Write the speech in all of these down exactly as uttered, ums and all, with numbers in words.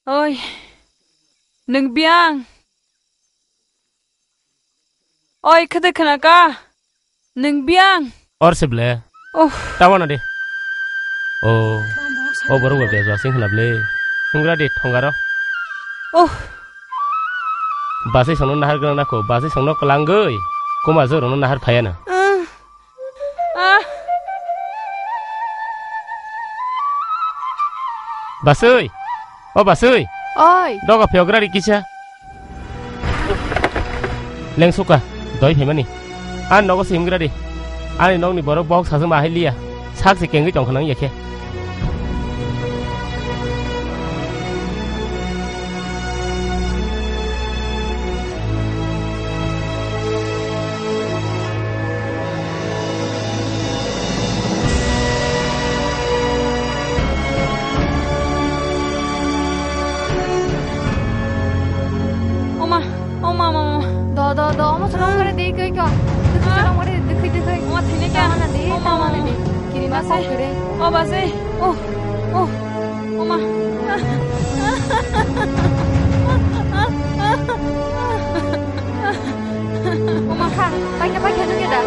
Oi, nwng biyang? Oi, khede khna ka? Nwng biyang? Or se ble? Oh. Tawa na de. Oh. O borok ba bejwa sing khna ble. Hungra de thongaro. Oh. Basai songno nahar gwnang nako, basai songno kwlangwi. Kuma jorokno nahar phayano. Ah. Ah. Basui! O Basui! Oi! Doga pheograri kisa. Lengsuka, doi phaimani. Ani nogo se himgradi. Ani nokni borok bohok sajwkma ahai liya. Sak se kengwi tongkha nang yakhe. Oma, oma, oma, oma. Do, do, do, omo chwla ongkha re, dei koi kha. Dukhi chwla ongkha re, dukhi, dukhi. Oma, thini kya? Tamana de, oma, tamana de. Kiri na kok kire. O base. Oh, oh, oma. Oma kha, paikha, paikha, nungya da?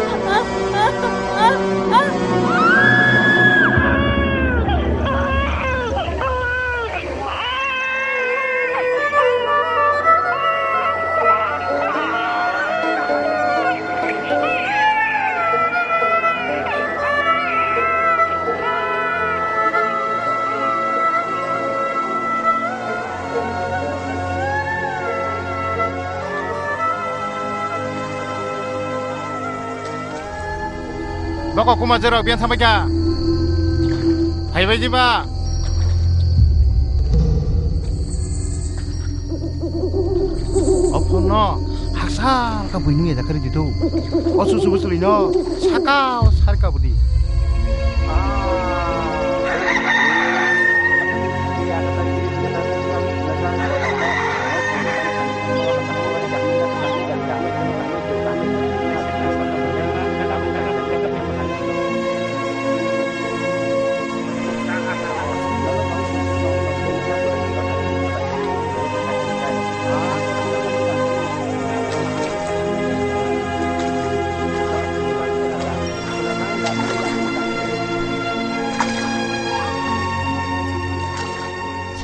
Boko kuma jerok biyan sampai kya? Hai bai jiba. Ophono haksa ka buini ya jakari ditu. Osu subu sulino sakao sarka budi.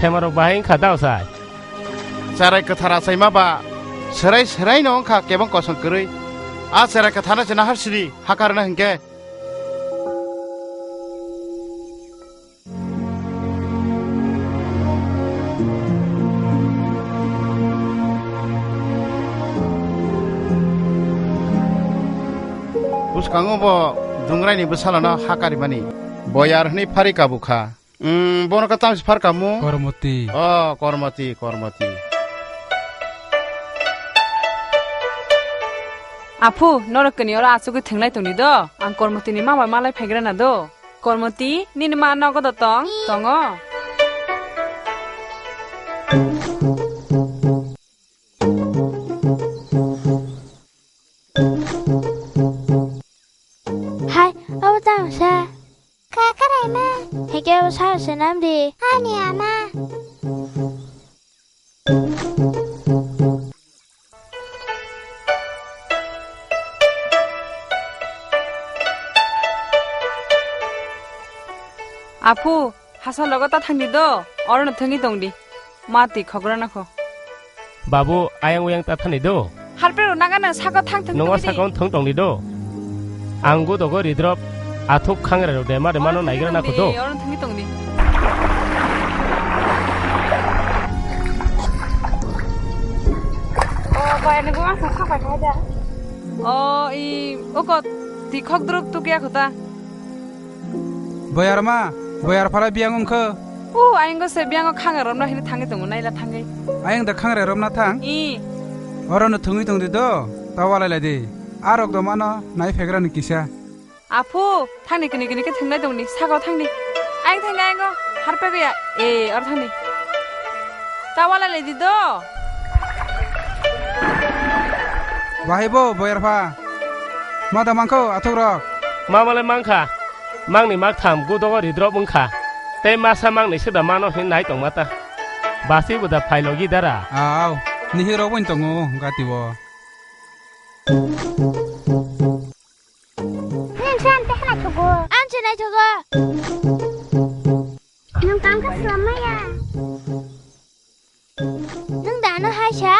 Semarok bahai wngkha da osai. Cherai kwthar achaima ba, serai serai no wngkha kebeng kosong kwrwi. A cherai kwthar no se nahar siri, hakar no hinkhe. Bwskango bo Dungrai ni bwsala no hakar mani. Boyar hwnwi phari kabu kha. Umm, bono ka tamo se phar kamu? Kormoti. Oh, Kormoti, Kormoti. Aphu, norok kini oro achugwi thwnglai tongdi do. Ang Kormoti ni mama malai phaigrana do. Kormoti, nini ma nogo do tong? Tongo. Hai, abo tamo sa? Kakarai ma? Heke abo sa se nam di. Ani ama. Aphu, hasa logo ta thangdi do, orono thangwi tongdi. Ma twi khograna kho. Babu, ayang uyang ta thani do. Harpero nangano sako thang thang. Nongo sako thang tongdi do. Ang go dogo ridrop, athuk khangre rok de ma de mano naigrana kho do. Orono thangwi tongdi. O bai, nunggu ang thang thang bai kha da. O i, oko twi khogdrop tukya kho ta. Boyar ma, boyar phara biyang wngkho. O, ayang go se biyang o khanga romna hini thangwi tongo, naila thangwi. Ayang da khangre romna thang? I. Oro no thungwi tongdi do, ta walai lai di. A rok do mano, nai phegra ni kisa. Aphu, thani kini kini ke thungnai tongni, saka o thangni. Ayang thangni ayang o, harpe gaya. E, oro thangni. Ta walai lai di do. Bahai bo, boyar pha. Ma da mangkho, athuk rok. Ma malai mangkha. Mangni maktham, gudogo ridrop wngkha. Tei masa mangni sida mano hin nai tongma ta. Basi bo da phai logi dara. Aw, nihi rok bo tongo gati bo. Nini san tehna thugo. An chenai thugo. Nung kam ka slamaya. Nung dano hai sa?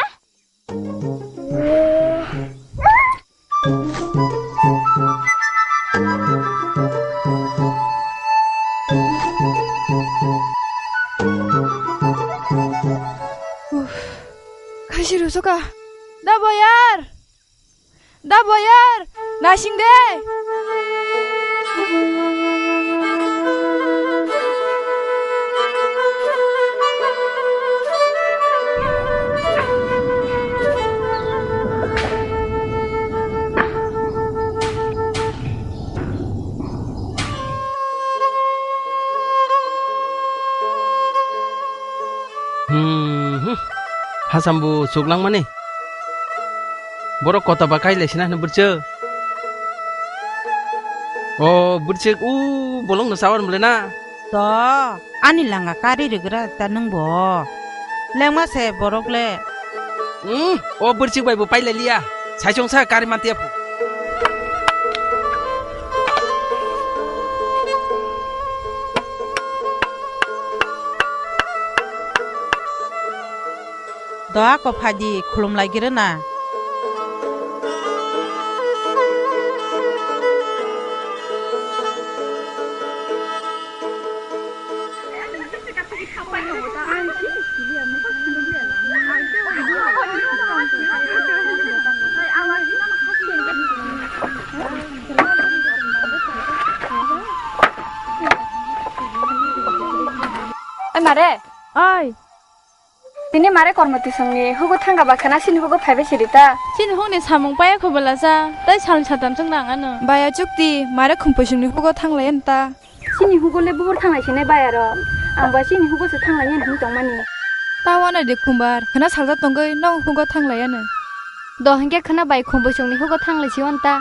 Uff, kaisa rusuka. Da boyar! Da boyar! Nasing de! Hmm, hmm. Hasam bo chuk langmani. Borok kota ba kai lai sina hwnwi bwrchuk. O bwrchuk, u bolong no chawar mole na. To, ani langa kari rigra ta nwng bo. Lengma se borok le. Hmm, o bwrchuk bai bo pai lai liya. Saichung sa kari mantia phu. Do ako phaidi khulum lai giri na. Oi mare. Oi. Tini mare kormo tisongni hugo thangga ba khana sini hugo phaibai siri ta. Sini hugni samung paya khobala sa, tai salni satam chwng nang ano. Baya chukti, mare khumpui songni hugo thanglai ta. Sini hugo le buhur thanglai sini baya ro. Ang ba sini hugo se thanglai yan hung tongmani. Ta wana de khumbar, khana salja tongoi nong hugo thanglai ano. Do hingke khana bai khumpui songni hugo thanglai si on ta.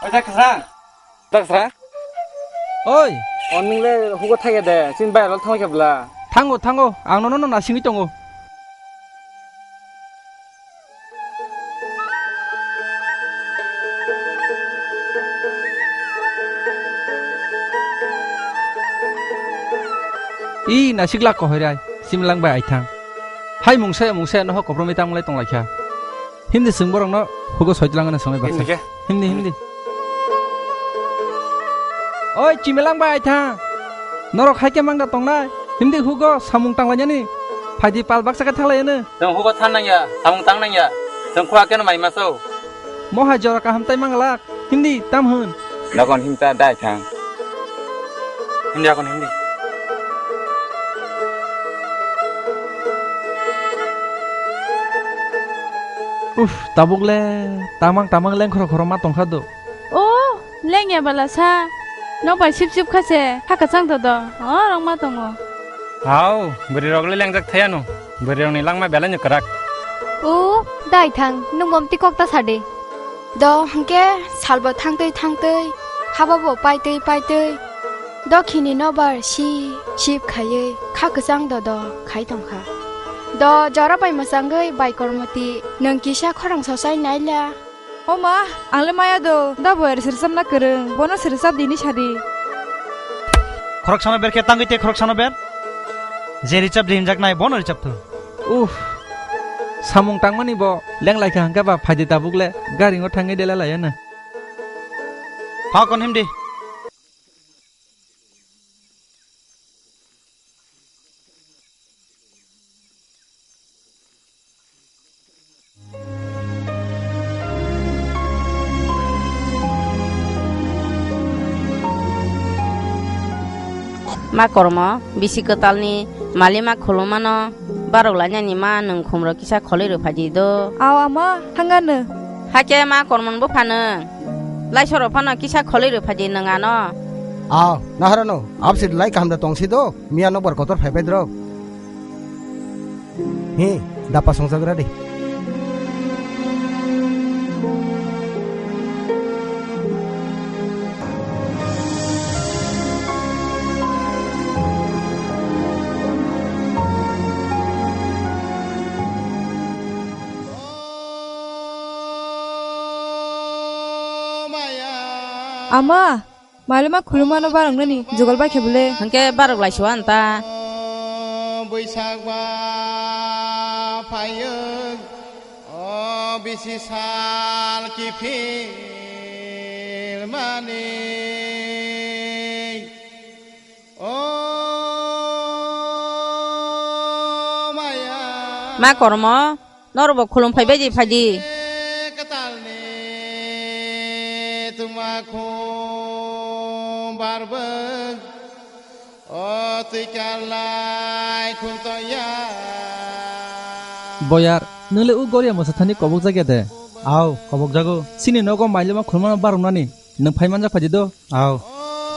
Oja khasang. Daksra? Oi. Oning le hugo thangya de, chini bai rok thangwi khe bla. Thango, thango, ang nono no nasingwi tongo. I nasik lak kohoi rai, simlang bai aithang. Hai mungsa ya mungsa ya noho kopromwi tangmlai tonglaikha. Hindi swng borokno hugo soitlang hwnwi swngwi baksa. Hindi khe? Hindi, hindi. Oi, Chimilang bai aithang. Norok hai khe mangda tongnai. Hindi hugo samung tanglainani. Phaidi pal baksa khe thanglai hwnwi. Chwng hugo than nangya, samung tang nangya. Chwng khua keno mai maso. Mo hai jora kaham tai manglak. Hindi tam hwn. Nokon himta dai thang. Hindi akon hindi. Uff, tabuk le tamang tamang lengkhoro khoro ma tongkha do. O, lengya bala sa. Nok bai sip sip kha se, ha kwchang do do. O, rok ma tongo. Hao, bwrwi rok le lengjak thaya no. Bwrwi rok ni langma belai no kwrak. O, dai thang, nwng bomti kok ta sa de. Do hwnkhe salbo thangtwi thangtwi, hababo paitwi paitwi, dokhini nobar si sip khaiwi kha kwchang dodo khai tongkha. Do jora bai mwchangwi bai Kormoti nwng kisa khorang sosai naila. O ma, ang le maya do, da boyar sirsamna kwrwng, bono sirsap dini sadi. Khoroksano ber khe tangwi tei khoroksano ber. Je richap de hinjak nai, bono richap thu. Uff, samung tangmani bo lenglaikha hwnkhe ba phaidi tabuk le garingo thangwi dela laiya na. Ha kon himdi. Ma kormo, bisi kwtalni malima khulumano barok lainani ma nwng khumro kisa kholwi rw phaidi do. Aw ama, thangano. Hakhe ma kormon buphano, laisoro phano kisa kholwi rw phaidi nwng ano. Aw, naharano, absit lai kaham da tongsi do, miya nokbar kotor phaibai drok. Hi, dapa songjagra de. Ama, malima khulumano baroknani jugal bai khe bole. Hwnkhe barok lai siwa anta. Boisak ba phaio, o bisi sal kiphil mani. O maya. Ma kormo, norokbo khulum phaibai di, phai di. Kwtalni tuma khum barbwk, o twi karlai khum toya. Boyar, nwng le o Goria mwsa thani kobok jak ya de? Au, kobok jago. Chini nogo mailima khulumano baroknani. Nwng phai manjak phai di do. Au.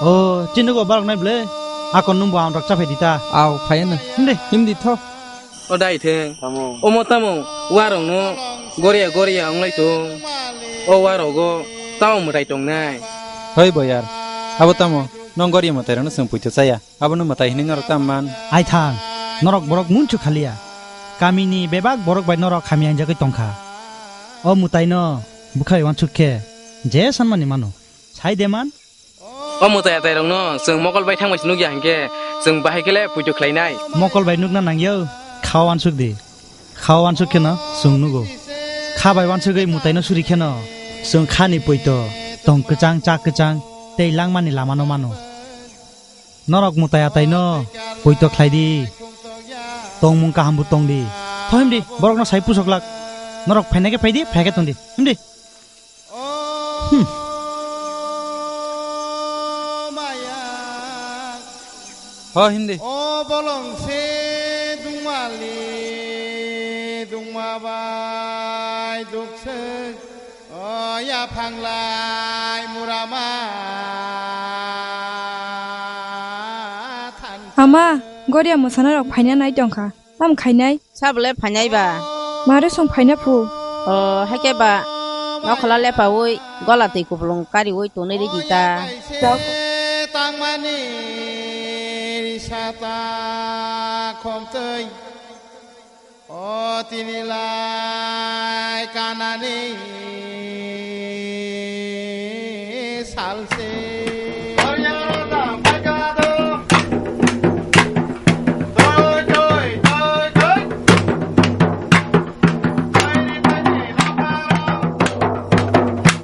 O, chini nogo barok nai ble. Akon nwng bo amrok cha phai di ta. Au, phai ano. Himdi. Himdi tho. O dai theng. Tamo. Omo tamo, warok no goria goria wnglai tong. O warok go tamo mwtai tong nai. Hoi boyar. Abo tamo, nong goria mwtai rok no chwng puito chaya. Abono mwtai hinwi norok tamo man. Ai thang, norok borok munchu khaliya. Kamini bebak borok bai norok hamya hinjagwi tongkha. O mwtaino bwkhai uansuk khe je sanmani mano. Sai de man? O mwtai atai rokno chwng mokol bai thangbai se nukya hinkhe chwng bahai khe le puito khlainai. Mokol bai nukna nangya, kha uansuk di. Kha uansuk kheno chwng nugo. Kha bai uansugwi mwtaino suri kheno chwng khani puito tong kwchang chak kwchang tei langmani lamano mano. Norok mwtai ataino poito khlai di. Tongmung kaham bo tong di. Tho himdi, borokno sai pusok lak. Norok phaina khe phai di, phai khe tong di. Himdi. Hmm. Ho himdi. O bolong se dungmali dungma bai dukse. O yaphanglai murama than. Ama, goria mwsana rok phaina nai tongkha. Tam khainai? Sabole phainai ba. Mare song phaina phu. O, haikhe ba. Nokhola lepaui, gola twi kupulung kariui tonwi ridi ta. Tangmani risa ta khomtwi. O tini lai kanani salse.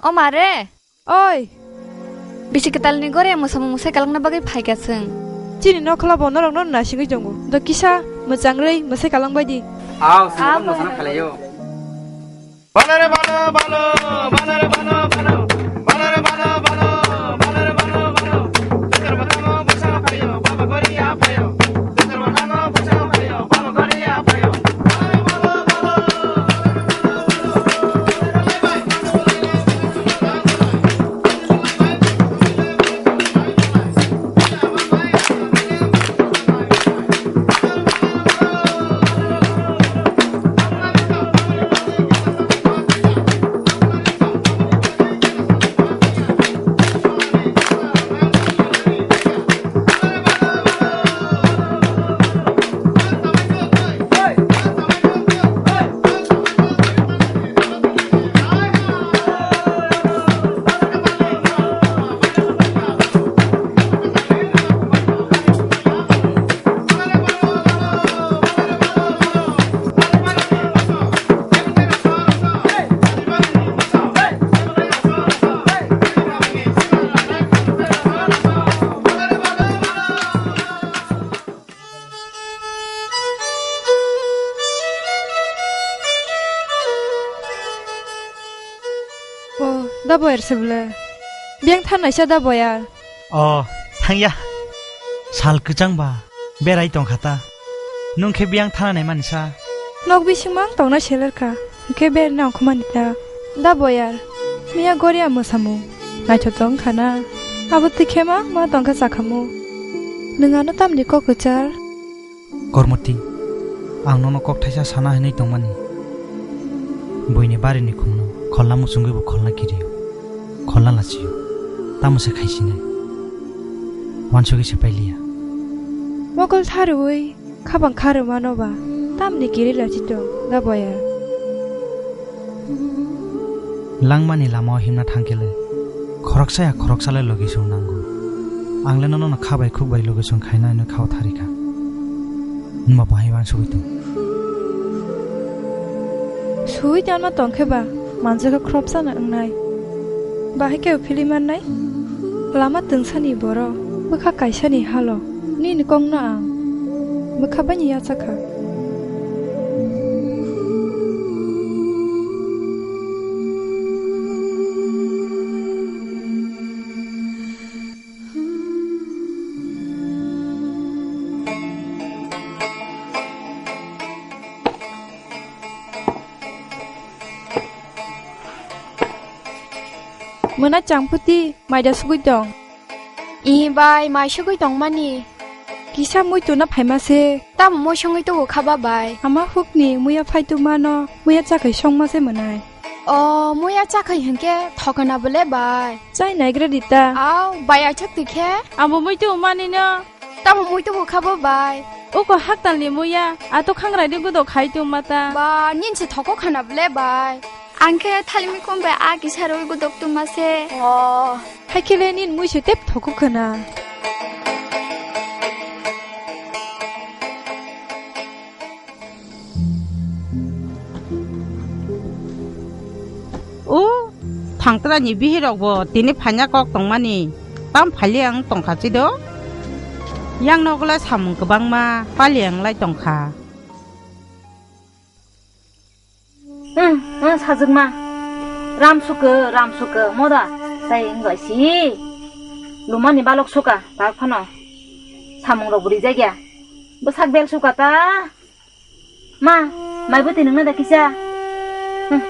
O mare. Oi! Bisi kwtalni gore mwsamung mwsai kalangna bagwi phaikha chwng. Chini nokhola bo norokno nasingwi tongo. Do kisa mwchangrwi mwsai kalangbai di. Aw, sini mwsana khalaio. Balare balo, balo, balare balo, balo, balare balo, balo, balare balo, balo. Teter bakamo bwsa phaio, baba goria phaio. Teter bakamo bwsa phaio, baba goria phaio. O, da boyar se bwle. Biyang thannaisa da boyar. O, thangya. Sal kwchang ba berai tongkha ta. Nwng khe biyang thana nai mansa. Nok bisingma ang tongna seler kha. Hwnkhe berna ongkhormani ta. Da boyar, miya goria mwsamung naithotok wngkha na? Abo twi khe ma ma tongkha chakhamu. Nwng ano tamni kok kwchar? Kormoti, ang nono kok thaisa sana hinwi tongmani. Buini barini khumno kholna muchungwi bo kholna kirio, kholna lachio. Tamo se khaisinai. Wansugwi se pailiya. Mokol tharwi. Khabang kha rwmano ba, tamni kiri lachi tong, da boyar. Langmani lamao himna thangkhe le, Khoroksa ya khoroksa le logi song nango. Ang le nono kha bai khuk bai logi song khaina ino khao thari kha. Nma bahai wansugwi tong. Sui tanma tong khe ba, manjak khe khoroksa no wngnai. Bahai khe phili mannai? Lama twngsani borok, bwkha kaisani halo, nini kokno ang bwkha baini yacha kha. Mwnai changphuti, maida sugwi tong. I bai, mai sugwi tongmani. Kisa muitu na phaima se. Tamo mui songwi tubu kha ba bai? Ama hukni muya phai tu mano, muya chakhai songma se mwnai. O, muya chakhai hinkhe thokna bole bai? Chai naigra di ta. Au, bai aithak twi khe? Amo muitu mani no. Tamo muitu bo kha bo bai? Uko haktal ni muya, ato khangrai ni gudo khai tu mata. Ba, nin se thoko khana bole bai? Ang khe thalimi kom bai a kisa rwi gudok tuma se. O. Hai khe le nin mui se tep thoko khana. O, thangtra ni bihirok bo tini phaina kok tongmani. Tam phali ang tongkha chido. Yang nogo le samung kwbangma pali ang lai tongkha. Hmm, hmm, sajwkma. Ram sukha, ram sukha, moda. Tai wng bai si. Lumani balok sukha, tak phano. Samung rok bo rijak ya. Bwsak bel sukha ta. Ma, mai bwtwi nungna da kisa. Hmm.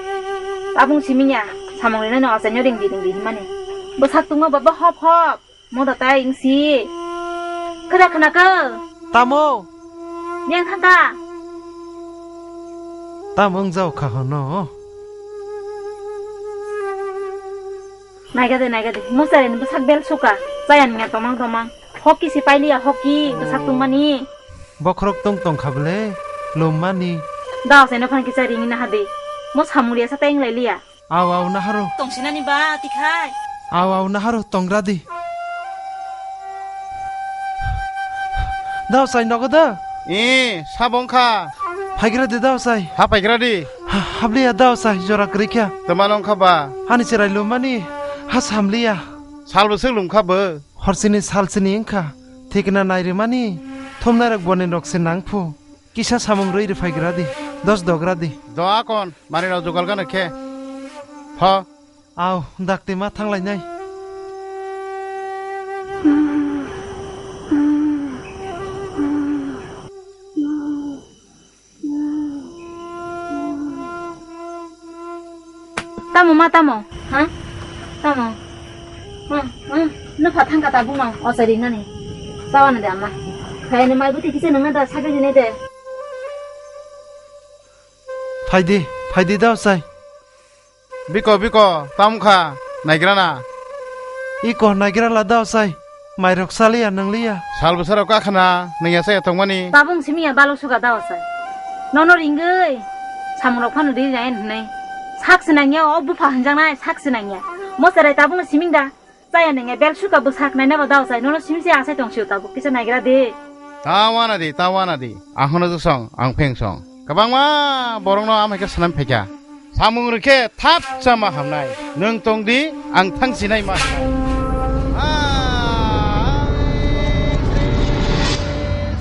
Tabung simi ya, samung rinai no achaino ringdi ringdi himani. Bwsak tungma baba hop hop. Moda tai wngsi. Kwda khna kho? Tamo? Yang thangka. Tam wng jao kha hono. Naiga de, naiga de. Muchari ni bwsak bel suka. Chaya nungya tomang tomang. Hoki si pailiya, hoki bwsak tungmani. Bokhorok tong tong kha bwle, lom mani. Dao se no phan kisa ringi na hadi. Mo samung riya sa teng lai liya. Aw, aw, naharo. Tong sinani ba, tikhai. Aw, aw, naharo, tongra di. Dao sai nogo da? Eh, sabong kha. Phaigra di dao sai. Ha phaigra di. Ha, habliya dao sai, jora kwrwi kha. Tama nong kha ba? Hani cherai lom mani, ha samliya. Sal bwswk lum kha bo? Horsini salsini wngkha, thikna nairimani thumnairok boni rok se nangphu. Kisa samung rwi rwphaigra di, dos dogra di. Do akon, manwi rok jugal gana khe. Pho. Aw, dakti ma thanglainai. Tamo ma tamo? Ha? Tamo? Ha? Ha? No pha thangka ta buma o chari nani. Tawa na de ama. Kaya ni mai buti kisa nang da sagai jine de. Phaidi, phaidi da sai. Biko, biko, tam kha, naigrana. Iko naigra la dao sai, mairok saliya nangliya. Sal bwsarok kakhana, nungya saya tongmani. Tabung simiya balok suka dao sai. Nono ringwi, samungrok phano ri jain hwnwi. Sak sinangya, o bupha hwnjaknai, sak sinangya. Mosarai tabung siming da. Chaya nengya bel suka bwsak naina ba dao chai nono simsi asai tong sio tabuk kisa naigra de. Ta wana di, ta wana di. Ang hono jwk song, ang pheng song. Kwbangma borokno amai khe swnam phaikha. Samung rwkhe thap chama hamnai. Nwng tong di, ang thang sinai ma. Ah,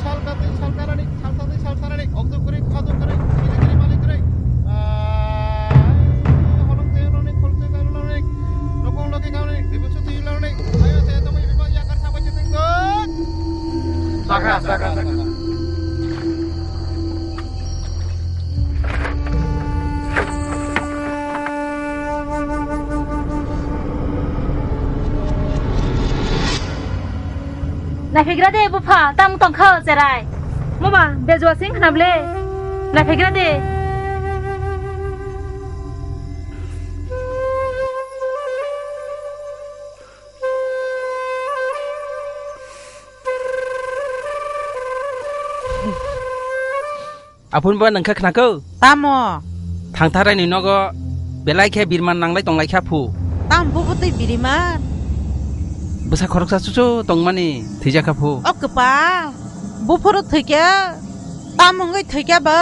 salka twi salka rani, salka twi salka rani, okjok kwrwi, khajok kwrwi, sini kwrwi, malik kwrwi. Ah, holong twi holong ni, khol twi khol ni. Nokong logi kauni, bibu suti ilani, ayo saya temui bibu yakar sampai jeting dot. Saka, saka, saka. Naiphigra de bupha, tam tongkha o cherai. Moba, bejua sing khna ble. Naiphigra de. Aphun bo nangkha khnakho? Tamo? Thangtharai ni nogo belai khe birman nanglai tonglai kha phu. Tam bo bwtwi biriman? Bwsa khoroksa chuchu tongmani thwijak kha phu. O kwpal, buphuru thwikhe, tamo wngwi thwikhe bo?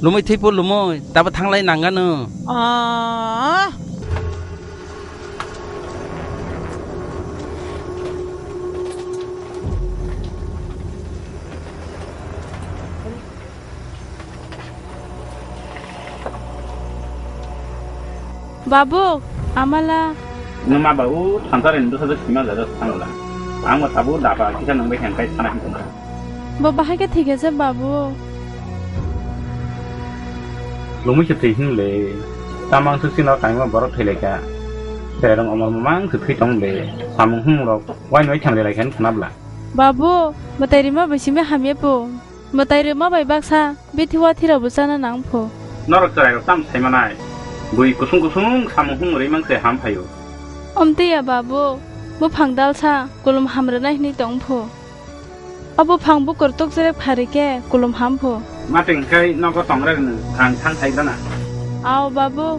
Lumui thwipo lumui, tabo thanglai nangano. Oh. Babu, amala. Nwma babu, thansa rin dosa de sima jada sangla. Ang ma tabu daba kisa nang bai hengkai sana hin tongkha. Bo bahai khe thik ase, babu. Lumui khe thwi hin le. Tamang su sino kaima borok thwi lai kha. Serong omor mamang su thwi tong le. Samung hum rok wai noi thang lai khan khana bla. Babu, mwtai rima bai simi hamya po. Mwtai rima bai baksa bithi wathi rok bo chana nang pho. Norok chwrai rok tam sai manai. Bui kusung kusung samung hum rwi mang se ham phaio. Omtwi ya babu, buphang dalsa kulum ham rwnai hwnwi tong pho. O buphang bukur tuk jerek phari khe kulum ham pho. Mating khai nogo tong rek nw, ang thang thai gana. Ao babu.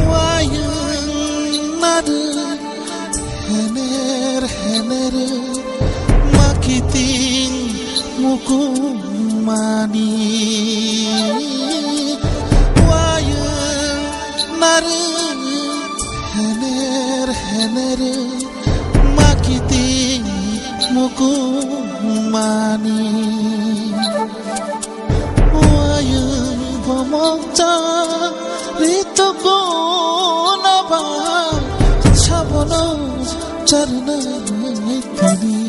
Wayung narwk hener hener makiting mukumani. Wayung narwk hener hener makiting mukumani. Wayung bomokcha ritugo naba sabono charna tini.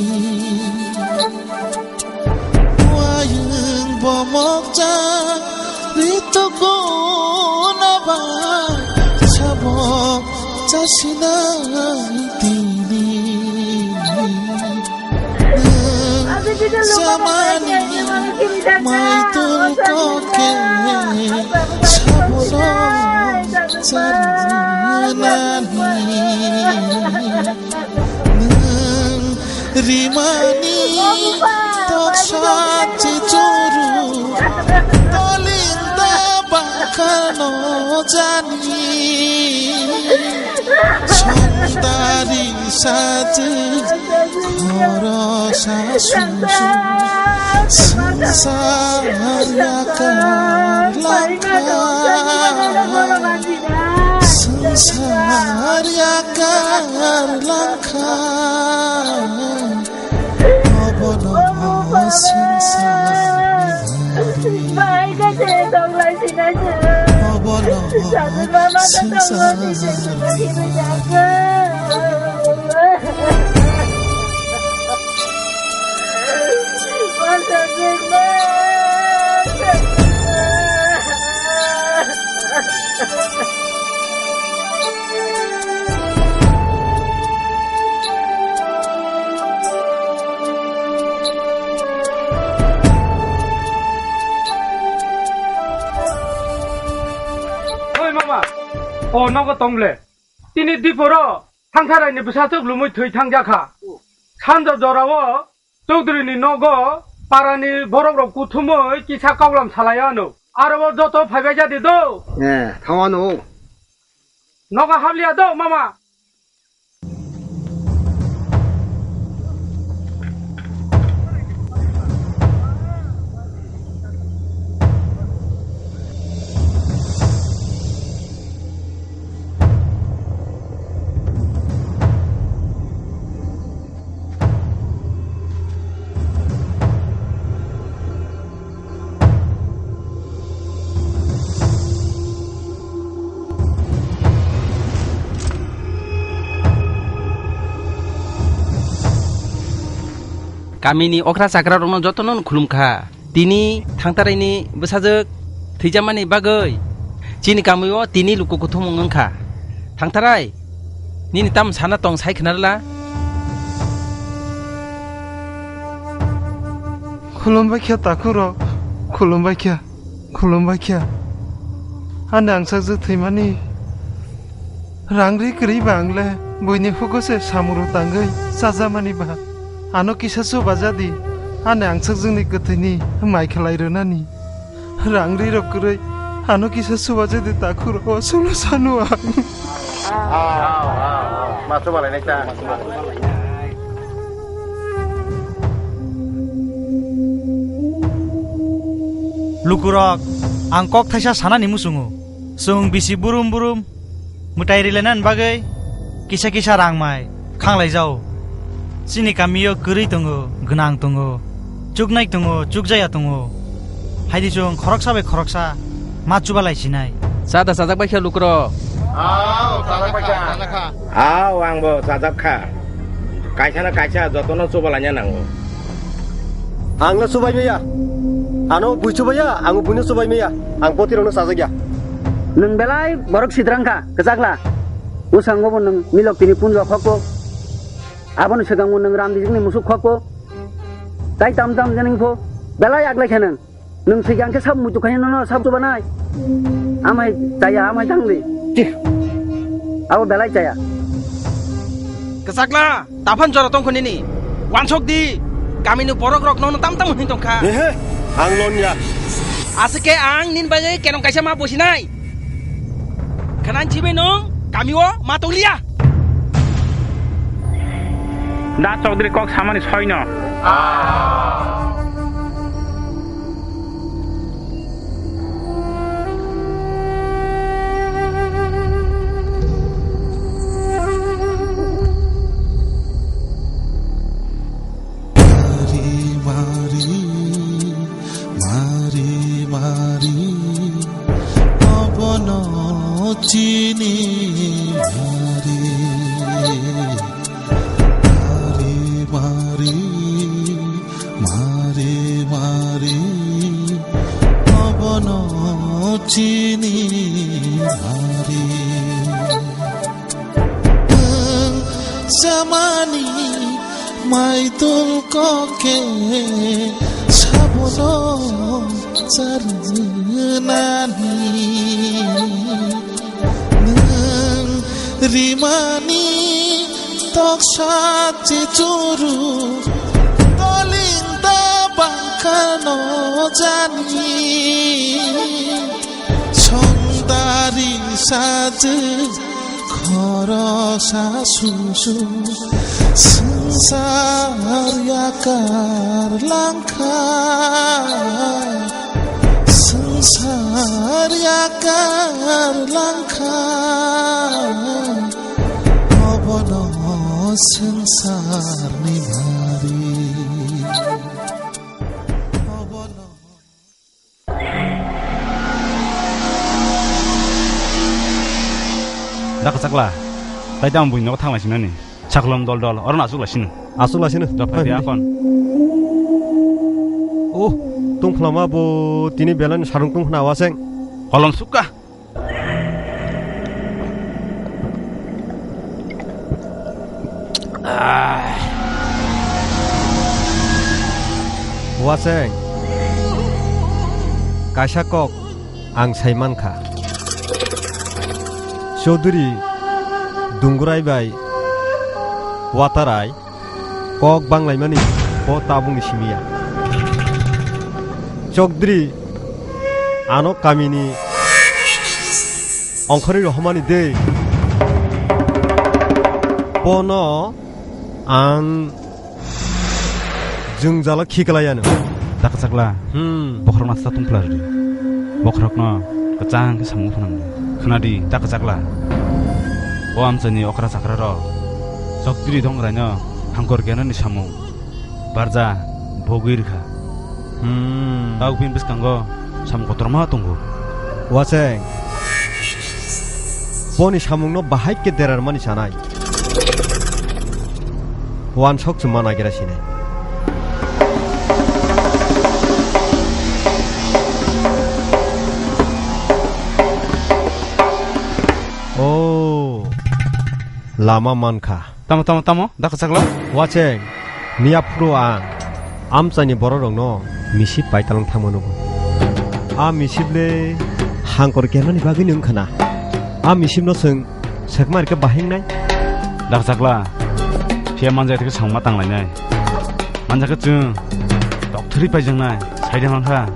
Wayung bomokcha ritugo naba sabok chasinai tini. Nwng chamani maitul kokhe sabono charnani. Nwng rimani toksa chichuru tolinda bakhano jani. Songdari sajwk khorosa sumsum swngchar yakar langkha. Swngchar yakar langkha. Obono swngchar. Obono swngchar. Oi mama, o nogo tong le. Tini diporo Thangtharaini bwsachwk lumui thwi thangjakha. Sanja jorao Chaudhary ni nogo parani borok rok kuthumui kisa kauglam salai ano. Aro o joto phaibai jadi do. Eh, thangwano. Nogo habliya do, mama. Kamini okra chakra rokno jotono khulum kha. Tini Thangtharaini bwsajwk thwijamani bagwi chini kamio tini luku kuthumung wngkha. Thangtharai, nini tam sana tong sai khna rwla? Khulumbai kha takhuk rok, khulumbai kha. Khulumbai kha. Ani angsakjwk thwimani rang ri kwrwi ba ang le buini hugo se samung rok tangwi chajamani ba. Ano kisa chuba jadi ani angsakjwkni kwthwini mai khlai rwnani. Rang ri rok kwrwi Ano kisa subaje de takhuk rok, o sulo sanu ang. Ma subalai nai ta. Lukurok, ang kok thaisa sanani muchungo. Chwng bisi burum burum mwtai rilainani bagwi kisa kisa rang mai khanglaijao. Chini kamio kwrwi tongo, gwnang tongo, chuknai tongo, chukjaya tongo. Haidi chwng khoroksa bai khoroksa ma chubalai sinai. Cha da chajak bai kha lukurok. Ao, chajak bai kha. Ao, ang bo chajak kha. Kaisa na kaisa jotono chubalaina nango. Ang no chubai maya. Ano bui chubai ya, ang buino chubai maya. Ang botirokno chajak ya. Nwng belai borok sidrang kha, kwchakla. Bwskango bo nwng milok tini punjo khokko. Aboni swkango nwng ram bijikni musuk khokko. Tai tam tam jening pho. Belai aglai kha nwng. Nwng sikang khe sab muitu khaina nono sab chubanai. Amai chaya, amai tangdi. Abo belai chaya. Kwchakla, taphan jora tongkho nini. Wansok di. Kamini borok rok nono tam tam hin tongkha. Ehe, ang lon ya. Aswk khe ang nini bagwi kenong kaisa ma bosinai. Khwnan chibai nwng kami o ma tonglia. Da Chaudhary kok samani soino. Mari mari, mari mari, obono chini mari. Mari mari, mari mari, obono chini mari. Nwng chamani maitul kokhe sabono charwnani. Nwng rimani toksa chichuru toling da bangkhano jani. Songdari sajwk khoroksa susu swngchar yakar langkha. Swngchar yakar langkha. Obono swngcharni mari. Obono Da kwchakla, tai tamo buini nogo thanglaisingmani. Sakholom dol dol, oro no achuk laisino. Achuk laisino. Dopha di akon. Oh, tungphlama bo tini belai no sarung tungphna waseng. Kolom sukha. Waseng, kaisa kok ang sai mankha. Chaudhary Dungurai bai Watarai kok banglaimani bo tabukni simi ya. Chaudhary ano kamini ongkhorwi rohormani de. Bono ang jwngjalo khiklai ano. Da kwchakla. Hmm. Bokhorok nasa tungpla rwdi. Bokhorokno kwchang khe samung phanangdi. Khwnadi, da kwchakla. O amchaini okra chakra rok Chaudhary Dungraino hangkor kenani samung barja bogwi rwkha. Hmm. Tau bini bwskango samung kotorma tongo. Waseng, boni samungno bahai khe derarmani sanai. Wansok se ma nagira sinai. Oh, lama mankha. Tamo, tamo, tamo, da kwchakla? Waseng, miya phuru ang amchaini bororokno misip paitalang thangma nugo. A misip le hangkor kernani bagwino wngkha na. A misipno chwng sekma rikhe bahai wngnai. Da kwchakla, phiya manjak theke samungma tanglainai. Manjak khe chwng tokthwrwi paijaknai, saide mankha.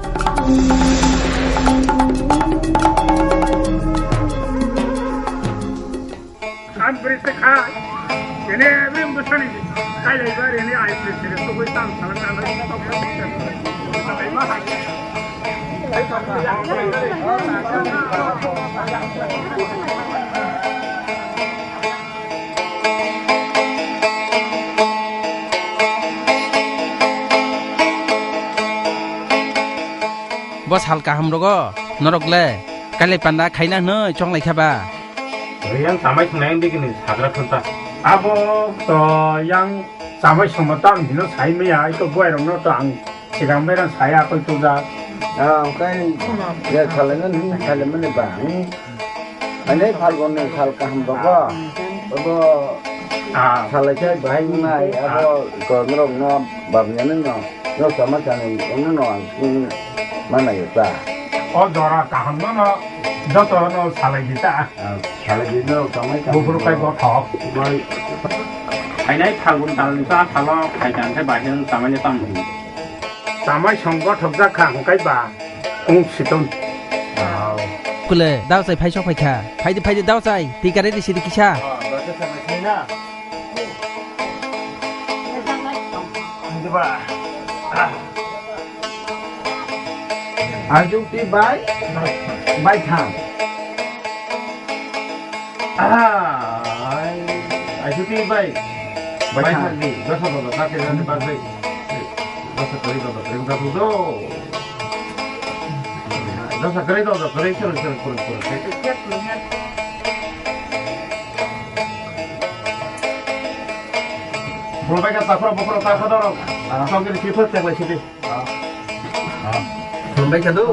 Bo sal kaham rogo norok le kailai panda khaina hwnwi chonglai kha ba? Yang samai thwngnai ang dikini sagra thwngta. Abo to yang samai songma tang hino sai maya, ai to buai rokno to ang sigang berang saya koi to ja. Ah, kai ya salaina ni salaimani ba. Ani Phalgun ni sal kaham rogo. Abo Ah. Salai khe bahai wngnai, abo ko norok no babni ani no, no sama chani, ono no ang sung mana yo ta. O jora kaham no no, joto no salai di ta. Ah, salai di no, kamai kamai Bufuru kai no. Bothok. Bai. Phainai Phalgun tal ni ta salo, phai kan khe bahai wng chamai ni tamo. Chamai song bothok jak kha hwnkhe ba wng siton. Kule, dao chai phai sok phai kha. Phai di, phai di, dao chai. Twi kare di sidi kisa. Ajuk ti bai, bai thang. Ah, ai, ai, chuti bai. Bai, bai, thang. Thang di, dosa dosa, kate rani bagwi. Dosa kari dosa, kari dosa, dosa. Dosa kari dosa, kari, kari, kari, kari, kari. Bro, bai ka takra, bokra, takra dorong. Ah. Tong kiri sipet, tek lai sipet. Khulumbai kha do.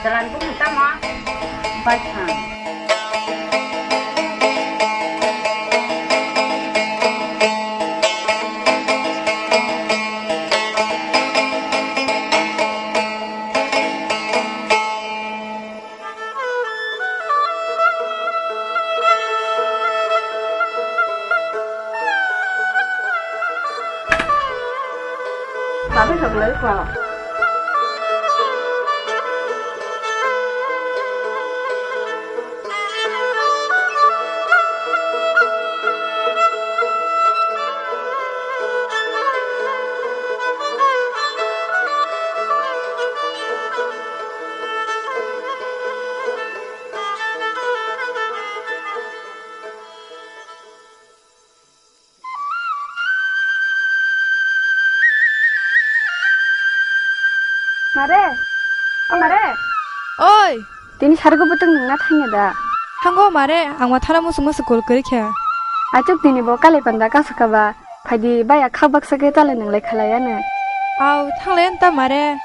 Jalan bumung tamo? Baithang. Mare, o mare. Oi. Tini sargo bwtwng nungna thangya da? Thango mare, ang ma thana musuk musuk call kwrwi kha. Achuk tini bo kalai panda kasa kaba. Phaidi baya khak baksa khe talai nunglai khalai ano. Au, thanglai ta mare.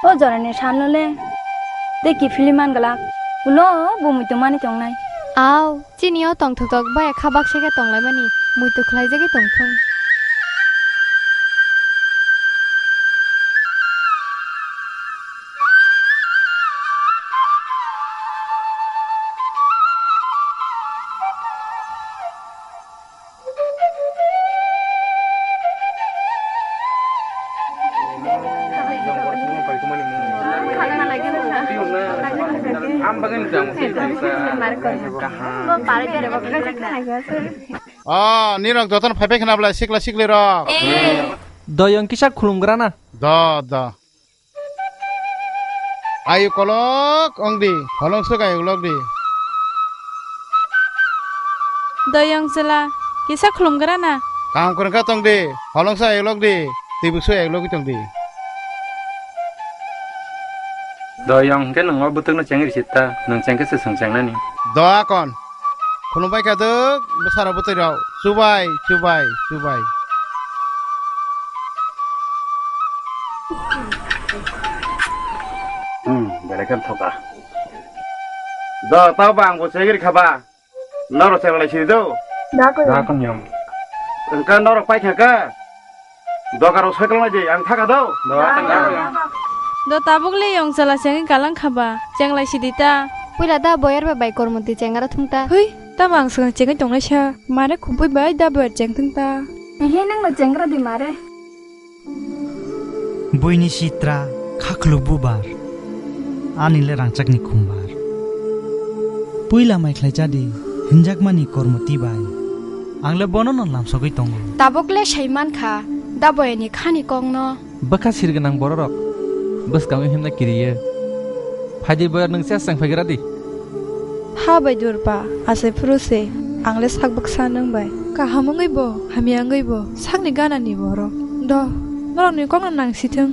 O jorani salo le. Tei kiphilwi man glak. Ulo bo muitu mani tongnai. Au, chini o tongthok tok baya kha baksa khe tonglaimani. Muitu khlaijagwi tongthung. Ah, nirok jotono phai phai khna bwlai sikla sikli rok. Doyong kisa khulumgrana. Do, do. Ayu kolok ongdi, holong swk ayu kolok di. Doyong chwla, kisa khulumgra na. Kaham kwrwngkha tong di, holongsa eklok di, twi bwkso eklogwi tong di. Do yong hwnkhe nwng o bwtwkno chengri sita, nwng chengkhe se chwng chengnani. Do akon. Khulumbai kha dwk, bwsarok bwtwi rok. Chubai, chubai, chubai. Hmm, belai khe thoka. Do, tao ba ang bo chengri kha ba. Norok chenglai sidi do. Da koi. Da koi yong. Engka norok pai kha ka. Doga rok soi tonglaidi, ang thaka do. Do, do, do. Do tabuk le yong chala chengwi kalang khaba, chenglai sidi ta. Puila da boyar bai bai kormo twi chengra thung ta. Hui, tamo ang swkang chengwi tongnai sa, mare khupui bai da boyar cheng thung ta. Ehe, nang no chengra di mare. Buini sitra khakhlu bubar, ani le rangchakni khumbar. Puila mai khlai chadi, hinjakmani kormo twi bai. Ang le bono no lamsogwi tongo. Tabuk le sai man kha, da boyani khani kok no. Bwkha sir gwnang bororok bwskango himna kiriyo. Phaidi boyar nwng chas chang phaigra di. Ha bai durpa, asai phuru se, ang le sak bwksa nwng bai. Kaham wngwi bo, hamya wngwi bo, sakni gana ni borok. Do, norokni kokno nang sithwng.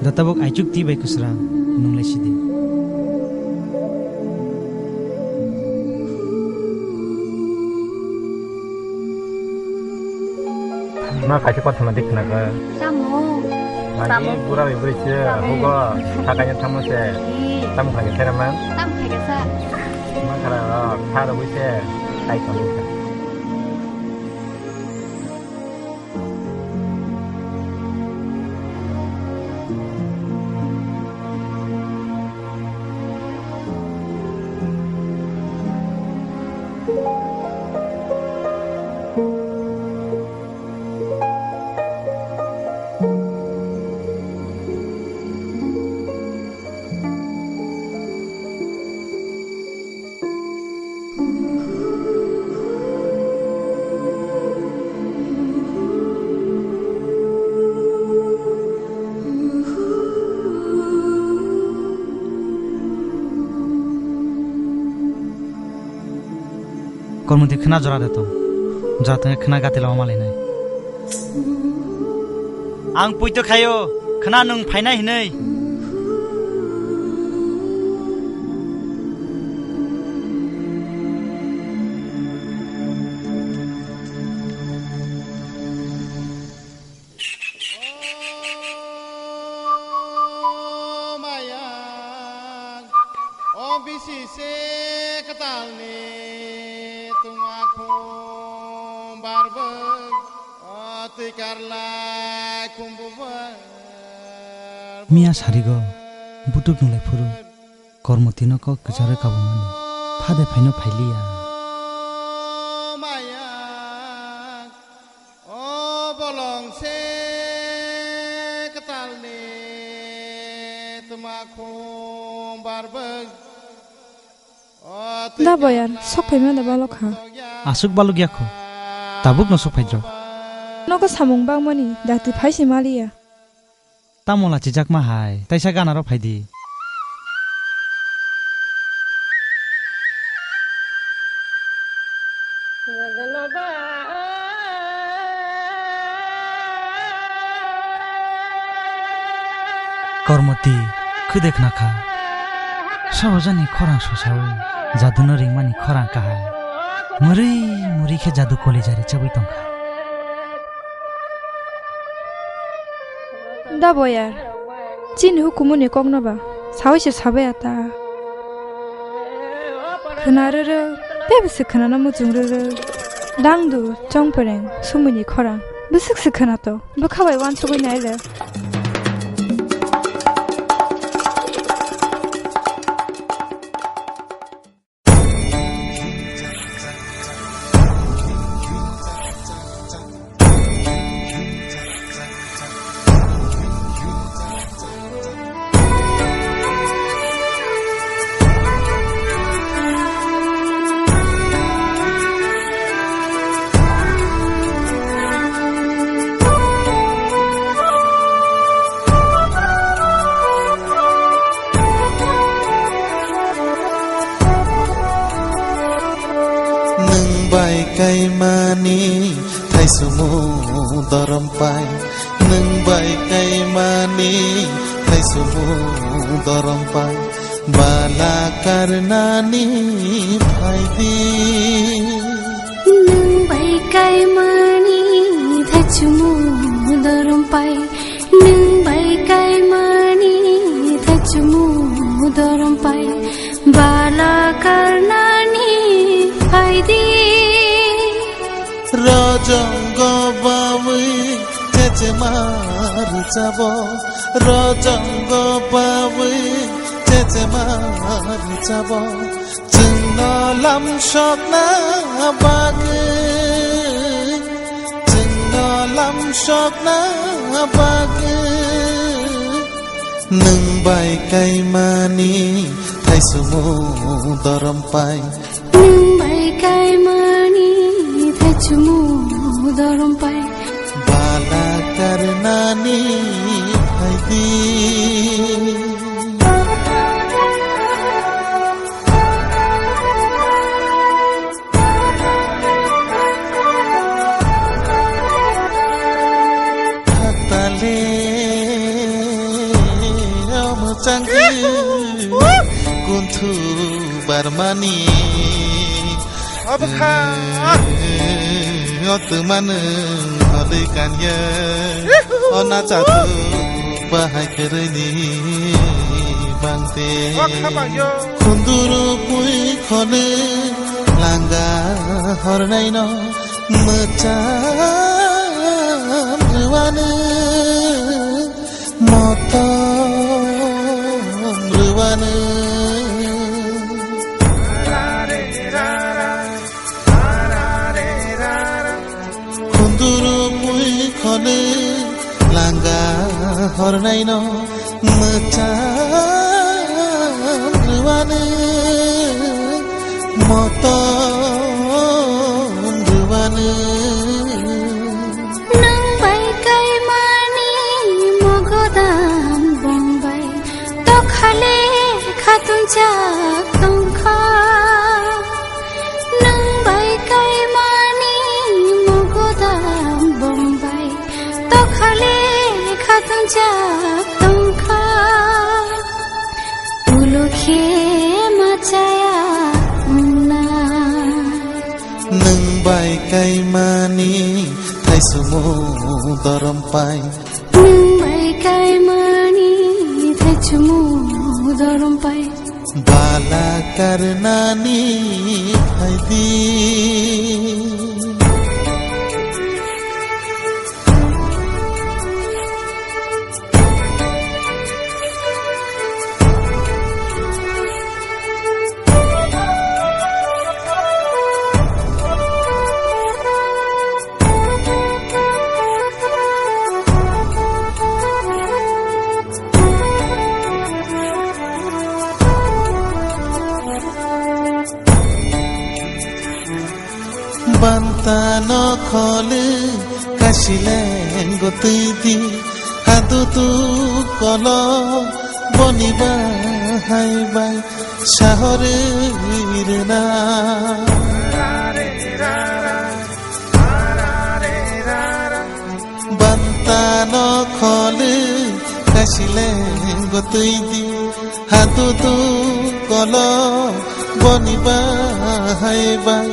Da tabuk aichuk twi bai kwsra, nwng lai sidi. Ma kaisa kothoma de khna kha. Tamo? Magi. Tamo? Pura bai bwrwi se, tamo? Hugo, hakaino thangma se. Hi. Tamo khaikhe thera man? Tamo khaikhe sa? Ma khara, kha rwui se, tai tongwi kha. Kormoti khwna jora de tong. Jora tongwi khwna gati lama malainai. Ang poito khaio, khwna nwng phainai hinwi. O mayang, o bisi se kwtalni tungma khum barbwk, o twi karlai khum bubwk. Miya sarigo, butuk nunglai phuru, Kormotino kok kwcharwi kabangmani, phade phaino phailiya. O mayang, O bolong se kwtalni tma khum barbwk. O twi Da boyan, sok phaima da balok ha. Aswk balok ya kho. Tabuk no sok phaidro. Nogo samung bangmani, dati phai se maliya. Tamo lachijakma hai, taisa ganaro phaidi. Kormoti, khwde khna kha. Sabo jani khorang sosawi, jaduno ringmani khorang kahai. Mwrwi mwrwi khe jadu koli jari chabwi tongkha. Da boyar, chini hukumuni kokno ba sawi se sabai ata. Khwna rwrwk, tei bwswk khwnano muchung rwrwk. Dangdu, chongpereng, sumuni khorang, bwswk se khwnato, bwkha bai uansugwi nai rwk. Thaichumung dorom pai, nwng bai kaimani thaichumung dorom pai, bala karnani phaidi. Nwng bai kaimani thaichumung dorom pai, nwng bai kaimani thaichumung dorom pai, bala karnani phaidi. Rojongo bawi chechema rwchabo, rojongo bawi chechema rwchabo, chwngno lamsokna bagwi, chwngno lamsokna bagwi. Nwng bai kaimani thaichumung dorom pai. Nwng bai kaimani thaichumung dorom pai. Bala karnani phaidi. Tale omo changkhe kunthu barmani. Abo kha. Otu manu holi kanya. Ona chatu bahai kereni bangte. Khunduru pui khone langa hornaino mwcham rwani, motom rwani. Khunduru pui khone langa hornaino mwcham rwani, motom rwani. Nwng bai kaimani mogodam bongbai tokhale khatunjak tongkha. Nwng bai kaimani mogodam bongbai tokhale khatunjak tongkha. Ulo khe machaya wngna. Nwng bai kaimani thaichumung dorom pai. Nwng bai kaimani thaichumung dorom pai. Bala karnani phaidi. Bantano khole kasileng gotwi di, hadudu kolo boni bahai bai sahori rwna. Bantano khole kasileng gotwi di, hadudu kolo boni bahai bai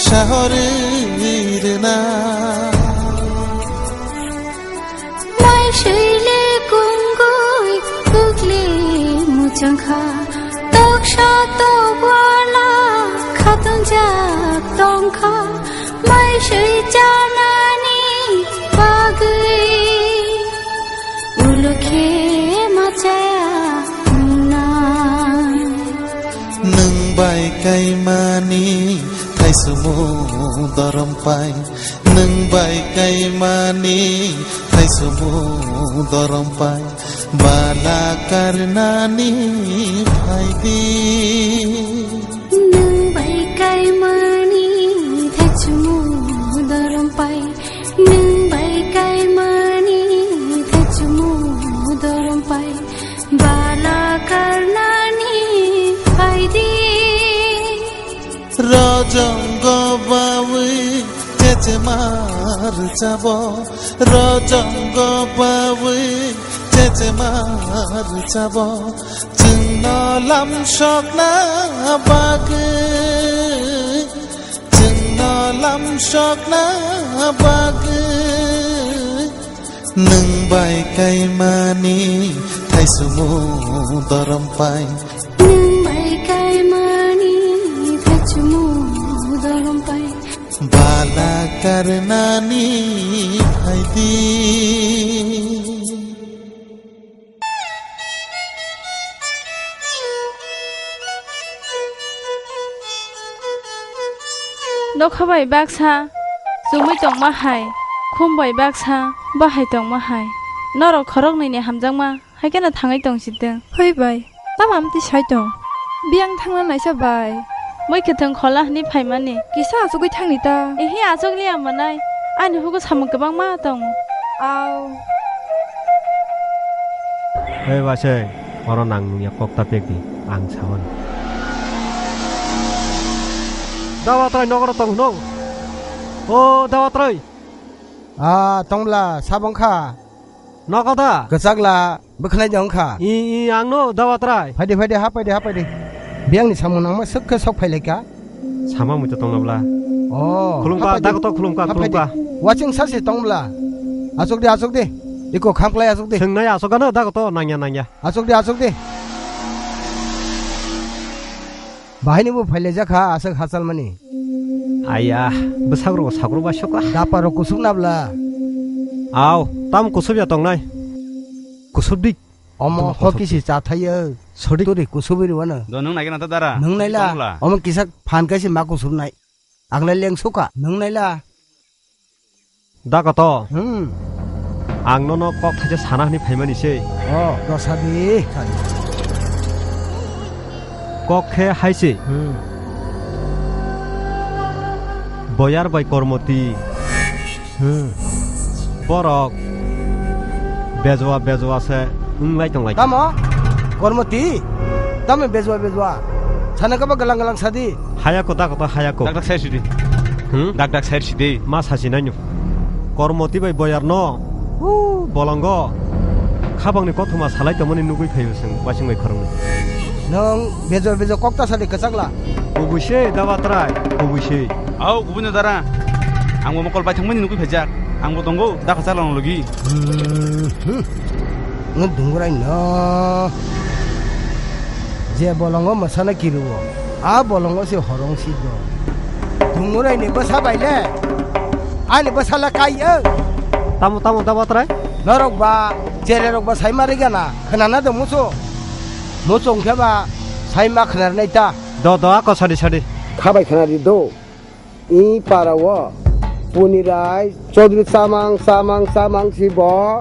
sahori rwna. Mai sui le kungui kukli muchangkha, toksa tokwala khatunjak tongkha. Mai sui chanani bagwi ulo khe machaya wngna. Nwng bai kaimani thaichumung dorom pai. Nwng bai kaimani thaichumung dorom pai. Bala karnani phaidi. Nwng bai kaimani thaichumung dorom pai. Nwng bai kaimani thaichumung dorom pai. Bala karnani phaidi. Rojongo bawi Chemar chabo, rojongo bawi, chechemar chabo, chwngno lam sokna bagwi, chwngno lam sokna bagwi, nwng bai kaimani thaichumu dorom pai. Nwng bai kaimani thaichumu dorom pai. Bala karnani phaidi. Nokha bai baksa chumui tongma hai, khum bai baksa bahai tongma hai. Norok khoroknwi ni hamjakma. Hai kheno thangwi tong si tong. Hoi bai, tamo amtwi sai tong? Biyang thangna naisa bai. Moi kwthwng khola hwnwi phaimani. Kisa achugwi thangni ta. Ehe, achuk liya manai. Ani hugo samung kwbangma tongo. Au. Hei basai, oro nang nungya kok ta pek di. Ang sawan. Dawatrai nogoro tong hwno. O Dawatrai. Ah, tongla, sabong kha. Nogo da? Kwchak la, bwkhanai de wngkha. I, i, ang no Dawatrai. Phaidi, phaidi, ha phaidi, ha phaidi. Biyang ni samung nangma swk khe sok phailaika. Sama mui to tongna bla. Oh, khulumkha, ha phaidi. Dago to khulumkha, ha phaidi. Khulumkha. Waching sasi tong bla. Asok de, asok de. Iko khamklai asok de. Swngnai asok ano dago to nangya, nangya. Asok de, asok de. Bahai ni bo phailai jakha asok hachal mani. Aya, bwsakrogo sakro bai sokha. Dapa rok kusuk nabla. Aw, tam kusuk ya tongnai. Kusuk dik. Omo tong ho kusuk kisi dik. Cha thai yo. Sodik. Turi kusuk ri wano. Do nung nai gana ta dara. Nung nai la. Tong la. Omo kisa phan kaisi ma kusuk nai. Ang lai leng sukha. Nung nai la. Da koto. Hmm. Ang nono kok thaisa sana hwnwi phaimani se. Oh, dosa di. Kok khe hai se. Hmm. Boyar bai Kormoti. Hmm. Borok bejwa bejwa se wng lai tong lai. Tamo? Kormoti? Tamo bejwa bejwa? Sana kaba galang galang sadi. Hayako da koto hayako. Dak dak sai sidi. Hmm? Dak dak sai sidi. Ma sasi naino. Kormoti bai boyar no. Hu, bolongo. Khabangni kothoma salai tongmani nugui phaio chwng wasing bai khoroknwi. Nwng bejo bejo kok ta sadi kwchakla. Kubui se da batrai, kubui se. Au, kubui no dara. Ang bo mokol bai thangmani nugui phaijak. Ang bo tongo, da kwchakla no logi. Hmm, hmm. Nwng dungrai no. Je bolongo masana kiruo. A bolongo se horong si do. Dungurai ni bwsa bai le. Ani bwsa le kai o. Tamo, tamo, tamo trai? Norok ba, chere rok ba sai ma rigana. Khwnana do musu. Musu wngkhe ba sai ma khwnarnai ta. Do, do, ako sadi, sadi. Khabai khwnari do. I para o Punirai Chaudhary chamang, chamang, chamang si bo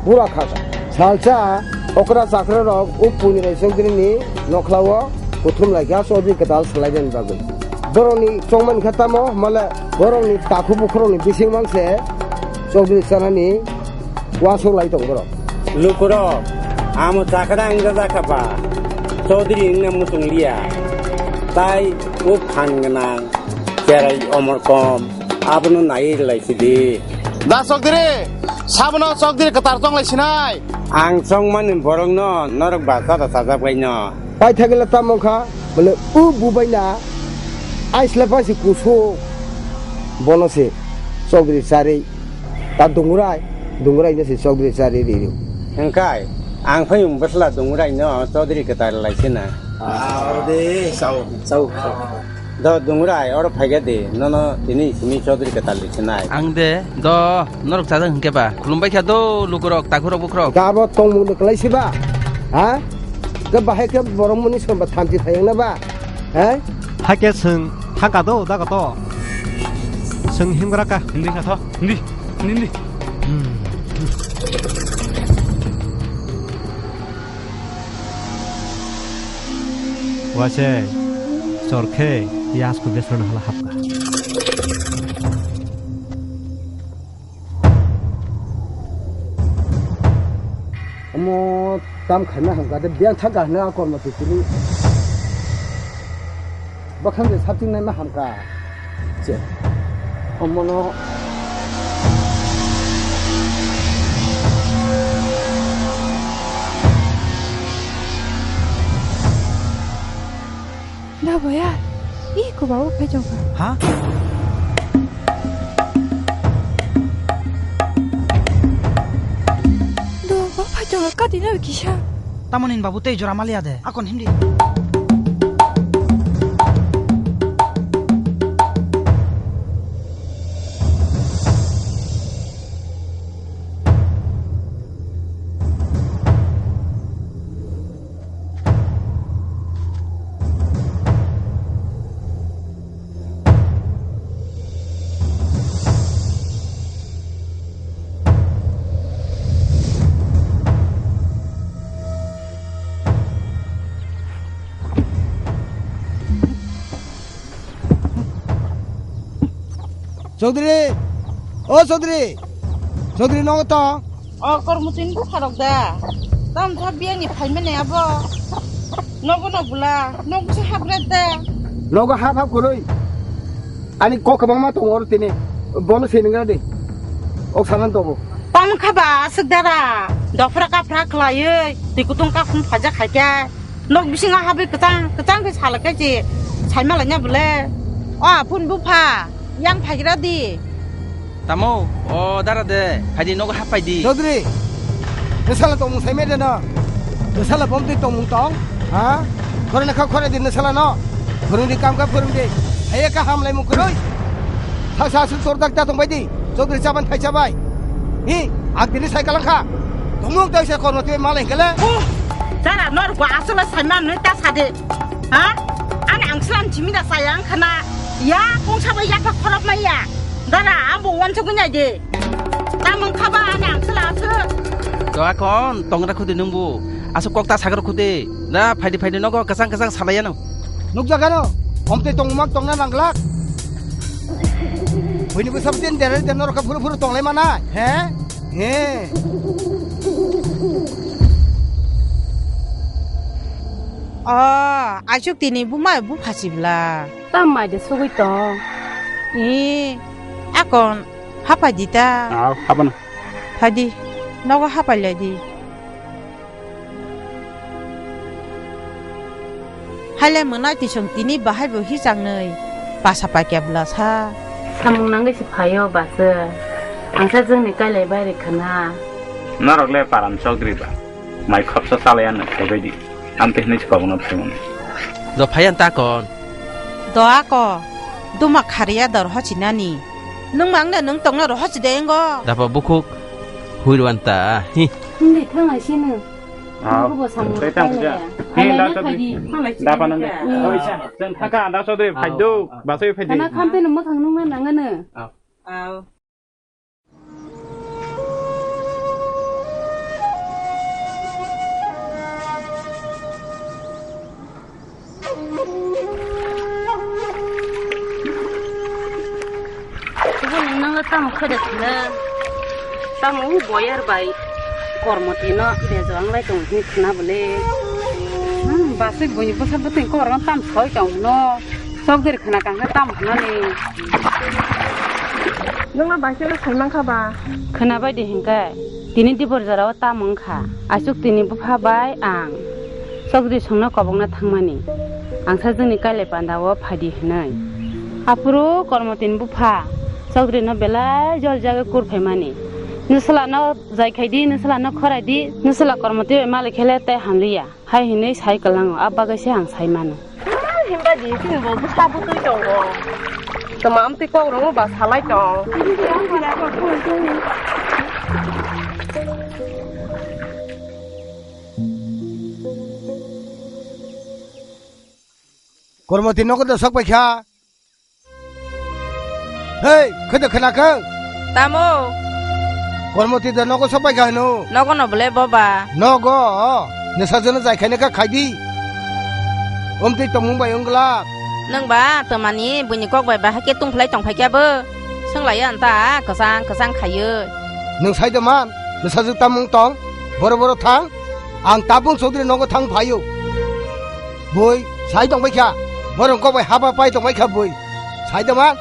pura khasa. Salsa okra chakra rok o Punirai Chaudhary ni nokhla o kuthum lai kha Chaudhary kwtal salai den bagwi. Borok ni chongmani kha tamo, male borok ni takhu bukhurok ni bising mang se Chaudhary chanani uansuk lai tong borok. Lukurok, amo chakra wngya jakha ba, Chaudhary wngna muchung liya. Tai o phan gwnang, cherai omor kom, abono naiwi rwlai sidi. Da Chaudhary, sabono Chaudhary kwtal chonglai sinai. Ang chongmani borokno norok ba chada chajak baino. Paithakgwla tamo wngkha, bole o bubaina aisle paisi kusu bono se Chaudhary Chari ta Dungurai, Dungurai no se Chaudhary Chari ri ri. Hwnkhe ang phai wng bwsla Dungurai no Chaudhary kwtal lai sina. Ao de, sao. Sao. Do Dungurai oro phaiga de, nono tini simi Chaudhary kwtal ri sinai. Ang de, do, norok chajak hwnkhe ba. Khulumbai kha do, lukurok, takhurok, bukhurok. Gabo tongmung de kwlai siba? Ha? Ke bahai ke borok muni somba thamchi thayang na ba? He? Hakhe chwng thangka do, daga to. Chwng himgra ka. Hindi kha tho, hindi, hindi, hindi. Hmm. Wase, chor khe, yasku besrano hala hapka. Omo tam khaina hamka de, biyang thangka hwnwi a kormo twi tini. Bwkhang de sapching naima hamka. Che. Omono. Da boya, ih, ko babu phai jokha. Ha? Do, ba phai jokha, kati na kisa. Tamoni babu tei jora maliya de. Akon himdi. Chaudhary, o Chaudhary, Chaudhary nogo tong? O kormo tini bwkha rok da. Tam tha biyani phaimani abo. Nogo no bwla, nogo se hapre da. Nogo hap hap kwrwi. Ani kok kwbangma tongo oro tini. Bono se nwngra de. Ok sanan tongo. Tam kha ba aswk dara. Dophra kaphra khlaiwi, twi kutung kaphum phaja khaikhe. Nok bisingo habwi kwchang, kwchang khe salak khe se saima laina bole. O aphun bupha, yang phaigra di. Tamo, o dara de, phaidi nogo happai di. Chaudhary, nwsala tongmung saimai de no? Nwsala bomtwi tongmung tong? Ha? Khoroknwi kha khorokdi nwsala no. Phwrwngdi kam kha phwrwngdi. Haiya kha hamlaimung kwrwi. Saksa aswk tordak ta tongbai di. Chaudhary chaban phai chabai. Hi, ang tini sai kalang kha. Tongmung tei se kormo tei malai kele. Oh, dara nor gwa aswla sai man nui ta sade. Ha? Ani ang slam chimi da sai ang khana. Ya, kong sabai ya kha khorok mai ya. Dara, abo wan chukun ya de. Tamung khaba ani ang sala aswk. To akon tongra khudi nungbu. Aswk kok ta sagar khudi. Na phaidi phaidi nogo kasang kasang salai ano. Nukjakano, omtwi tongma tongna nangglak. Buini bwsa bwtwi dere dere norokha phuru phuru tonglai mana, he? He. O, aisuk tini buma bupha sibla. Tam mai de sugui tong. E, akon hapai di ta. Aw, hapan. Phadi, nogo hapai lai di. Haile mwnai tisong tini bahai bo hichang nwi basa paikya bwla sa. Samung nangwi se phaio basa. Angsa jwngni kailai bai rwkha na. Norok le paran chokdri ba. Mai khopsa chalai ano phaibai di. Amtwi hwnwi se kobokno phaimani. Do phaiyan ta kon. Do ako. Duma khariya dor hochinani. Nwng mang de nwng tongna ro hochi de engo. Dapa bukhuk. Huirwan ta. Hi. Hindi thang ai sino. Ah, Buku bo samung tei tang kaya. Sija. Hmm, Alai da na sabi. Khaidi. Da panang de. Hmm. Oh, isa. Jeng thaka da so de phaidu. Basai phaidi. Kana khampe no mathang nung na nangano. Ah. Aw. Kubun nang tamo khede thile. Tamo u boyar bai. Kormoti no bejo ang lai tong hi khna bole. Hmm, basik boni bwsa bwtwi kor no tam soi tong no. Sok deri khna kang khe tam khna ni. Nung no basik no sai mang kha ba. Khna bai di hinkai. Tini dibor jorao tamo wngkha, aswk tini bupha bai ang Chokdri songno kobokna thangmani, ang sajwkni kailai pandao phaidi hwnwi. Aphuru Kormotini bupha Chokdrino belai jol jagwi kur phaimani, "Nwswlano jai khaidi, nwswlano khoraidi, nwswla Kormoti bai malik khe le tei hamliya," hai hwnwi sai kwlango, abo bagwi se ang sai mano. Himba di, chini bo bwsa bwtwi tongo. Tma amtwi kok rwngo ba salai tong. Kormoti nogo do sok bai kha. Hei, khede khna khe? Tamo? Kormoti da nogo sok bai kha hino? Nogo no bole boba. Nogo, nesa jono jai khaina kha khaidi. Omtwi tongmung bai wngla. Nwng ba twmani buini kok bai bahai khe tungphlai tongphai khe bo. Swnglai ya nta kwchang kwchang khaio. Nwng sai da man, nesa jwk tamung tong, boro boro thang. Ang tabung Chaudhary nogo thang phaio. Bui, sai tong bai kha. Borok kok bai haba pai tong bai kha bui. Sai da man.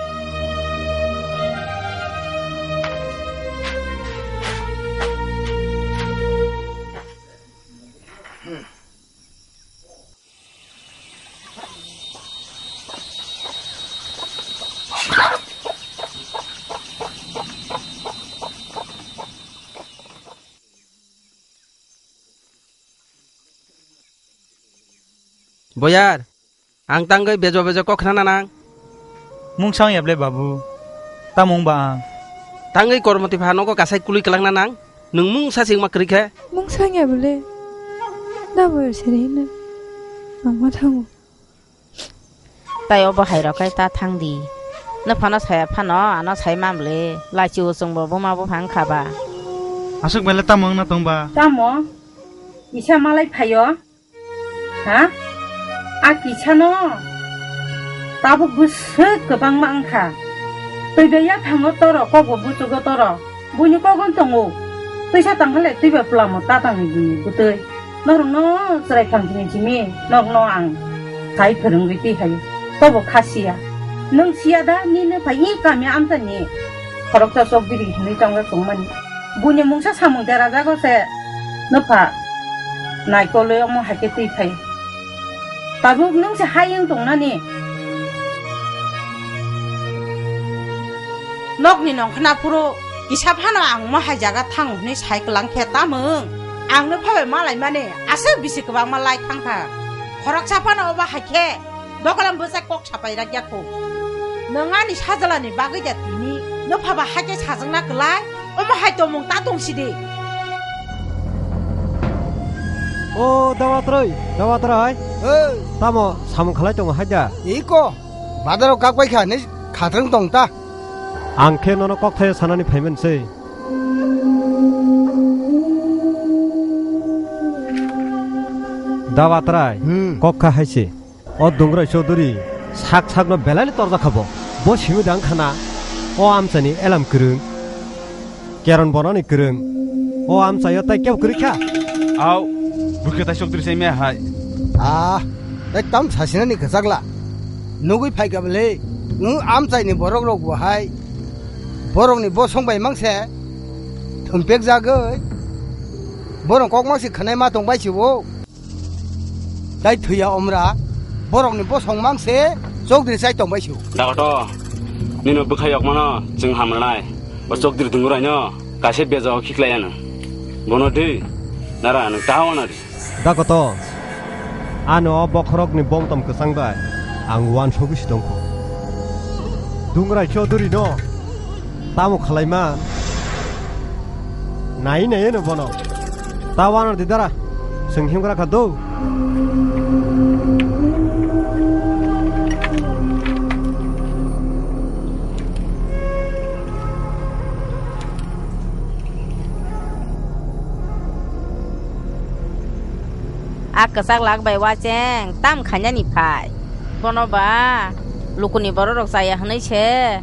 Boyar, ang tangwi bejo bejo kok khna nanang. Mungsa wng ya ble babu. Tamo wng ba ang? Tangwi Kormoti pha nogo kasai kului kwlak nanang. Nwng mungsa singma kwrwi khe. Mungsa wng ya ble. Da boyar sere hino. Ang ma thango. Tai obo hai rok kai ta thang di. No phano saya phano ano sai mam le. Lachi usung bo buma bo phang kha ba. Aswk bai le tamo wng na tong ba? Tamo? Isa malai phaio? Ha? A kisano tabuk bwswk kwbangma wngkha. Twi bai yaphango toro, kokbo buchugo toro. Buini kogon tongo. Twisa tangkha le twi bai pwlamo ta tangni buini bwtwi. Norokno chwrai phang simi simi, norokno ang sai phwrwngwi twi hai. Tobo kha siya. Nwng siya da, nini phai i kami amchani khoroksa chokdiri hinwi chongjak tongmani. Buini mungsa samung derajago se nopha naikolwi omo hai khe twi phai. Tabuk nwng se hayung tongnani. Nokni nongkhna phuru kisa phano ang omo hai jaga thang hwnwi sai kwlang khe tamung. Ang no phabai malaimani aswk bisi kwbangma lai thangkha. Khoroksa phano obo hai khe. Dokolam bwsa kok sapai rak ya kho. Nwng ani sajwlani bagwi da tini nopha ba hakhe sajwkna kwlai, omo hai tongmung ta tong sidi. O Dawatroi, Dawatrai. Oi. Tamo samung khalai tongo hai da? Iko, badaro kak bai kha, ni khatrwng tong ta. Ang khe nono kok thaio sanani phaiman se. Dawatrai, hmm, kok kha hai se. O Dungrai Chaudhuri sak sakno belai torjak kha bo. Bo simi dang khana o amchani elam kwrwng, keron bonani kwrwng. O amchaio tai kebo kwrwi kha. Au, bwkhe tai chokdri sai me hai. Ah, ekdam sasinani kwchakla. Nugwi phaikha bwle, nwng amchaini borok rok bo hai. Borokni bosong bai mangse thumpek jagwi. Borok kok mangsi khwnai ma tong bai si bo. Tai thwiya omra, borokni bosong mangse chokdri chai tongbai su. Dakoto, nino bwkha yokmano chwng hamrwnai. O chokdri dunguraino kaisa bejo khiklai ano. Bono di, nara ano tawa nari. Dakoto, ano o bokhorokni bongtom kwchang bai ang uansugwi si tongkho. Dungrai Chaudhuri no. Tamo khalai man? Nai nai eno bono. Ta wana di dara. Seng himkra kha do. A kwchak lak bai wacheng tam khainani phai. Bono ba lukuni borok rok chaya hwnwi se.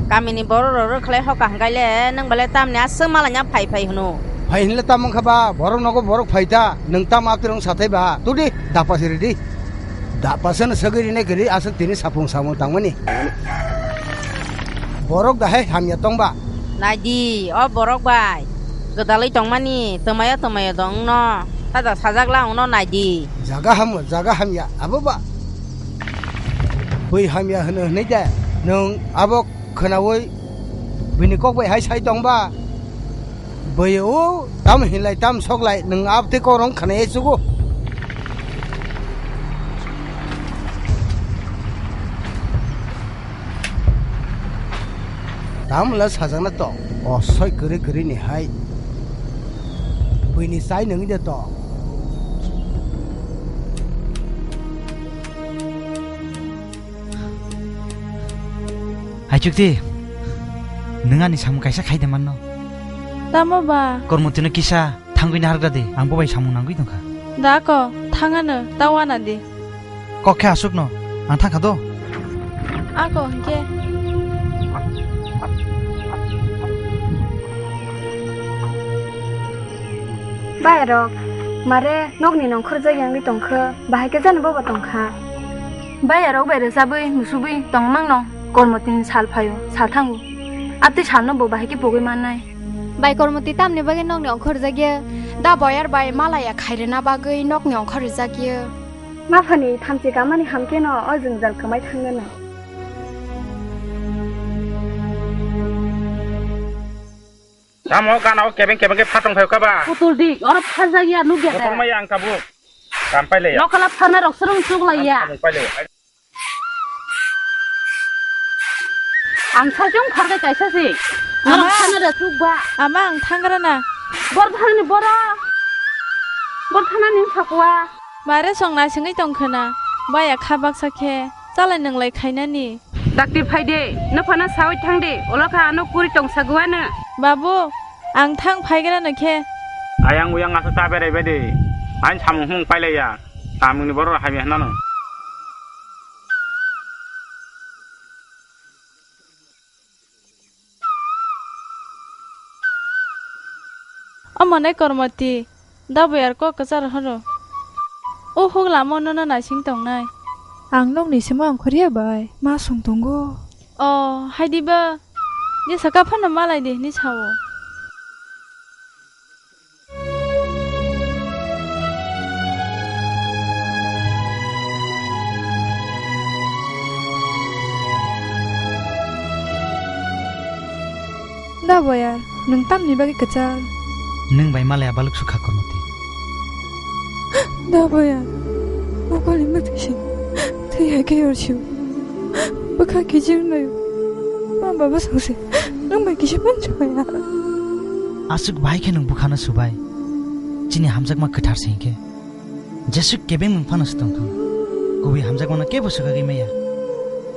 Kamini borok rok rwkhlai hoka hwnkhe le nwng belai tamni aswk malaina phai phai hwno. Phai hwnle tamo wngkha ba borok nogo borok phai ta nwng tamo aphirong sathai ba tudi dapase ridi. Dapase no sagwi rinai kwrwi aswk tini sapung samung tangmani. Borok dahai hamya tongba. Naidi o borok bai. Gwdalwi tongmani twmaya twmaya dong no. Tada sajak la wngno naidi. Jaga hamya, jaga hamya, abo ba. Bui hamya hwno hwnwi de. Nwng abo khwnaui bini kok bai hai sai tongba. Bui o tam hinlai tam soklai nwng abtwi kok rong khwnai chugo. Tamla sajakna to, osoi kwrwi kwrwi ni hai. Buini chai nangwi de to. Hai chukti, nwng ani samung kaisa khai de manno. Tamo ba? Kormo tino kisa. Thangwi nahargra di, ang bo bai samung nangwi tongkha. Da ko, thangano, ta wana di. Kok khe aswkno, ang thangkha do. Ako hwnkhe. Bayarok, mare nokni nongkhorjak yangwi tongkha, bahai khe jani bobo tongkha. Bayarok bai rwchabwi musubwi tongmangno, kormotini sal phaio, sal thango. Abtwi salno bo bahai khe pogwi mannai. Bai Kormoti, tamni bagwi nokni ongkhor rijak ya? Da boyar bai malaya khairina bagwi nokni ongkhor rijak ya. Maphani thamchi kamani hamkhe no o jwngjal kwmai thangna nang. Tamo gana o kebeng kebeng khe phatong phaikha ba? Putul dik, oro pharjak ya nukya da? Kotorma ya ang tabuk. Tam pailaya. Nokala pharna rok swrwng chuklaiya. Tam pailaya. Ang sajung pharkhe kaisa si. Norok Ama. Pharna da chukba. Ama, ang thangrana. Bor thanani boro. Bor thanani sakwa. Mare song naisingwi tongkhwna. Baya kha baksa khe. Chalai nwnglai khainani. Dakti phai de, no phano sawi thang de, ulo kha ano kuri tong saguano. Babu, ang thang phaigrano khe. Ayang uyang asa ta berai bai de, ain samung humung pailaiya, samung ni borok hamya hinano. Omo nai Kormoti, da boyar kok kwchar horo. O huk lama o nono naising tongnai. Ang nokni simo ang khoriya bai, ma song tongo. O, hai di ba. Di saka phano malai di hini sao. Da boya, nwng tamni bagwi kwchal? Nwng bai malaya baluk sukha Kormoti. Da boya, mokoli mwtwi se thwi hai khe yorsiu. Bwkha kiji wnglaio. Ma baba songse nwng bai kisa manchukmaya. Aswk bahai khe nwng bwkhano subai? Chini hamjakma kwthar se hinkhe. Jesuk kebeng nwng phano se tongthung. Kubui hamjakmano kebo swkagwi maya.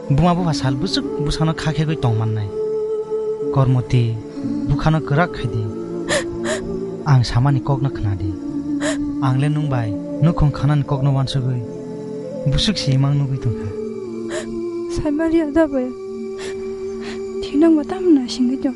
Buma bupha sal bwswk bwsano kha khegwi tong mannai. Kormoti, bwkhano kwrak khai di. Ang samani kokno khna di. Ang le nwng bai nukhung khanani kokno uansugwi bwswk si imang nugwi tongkha. Saimalia da bai. Thinangma tamna singwi tong.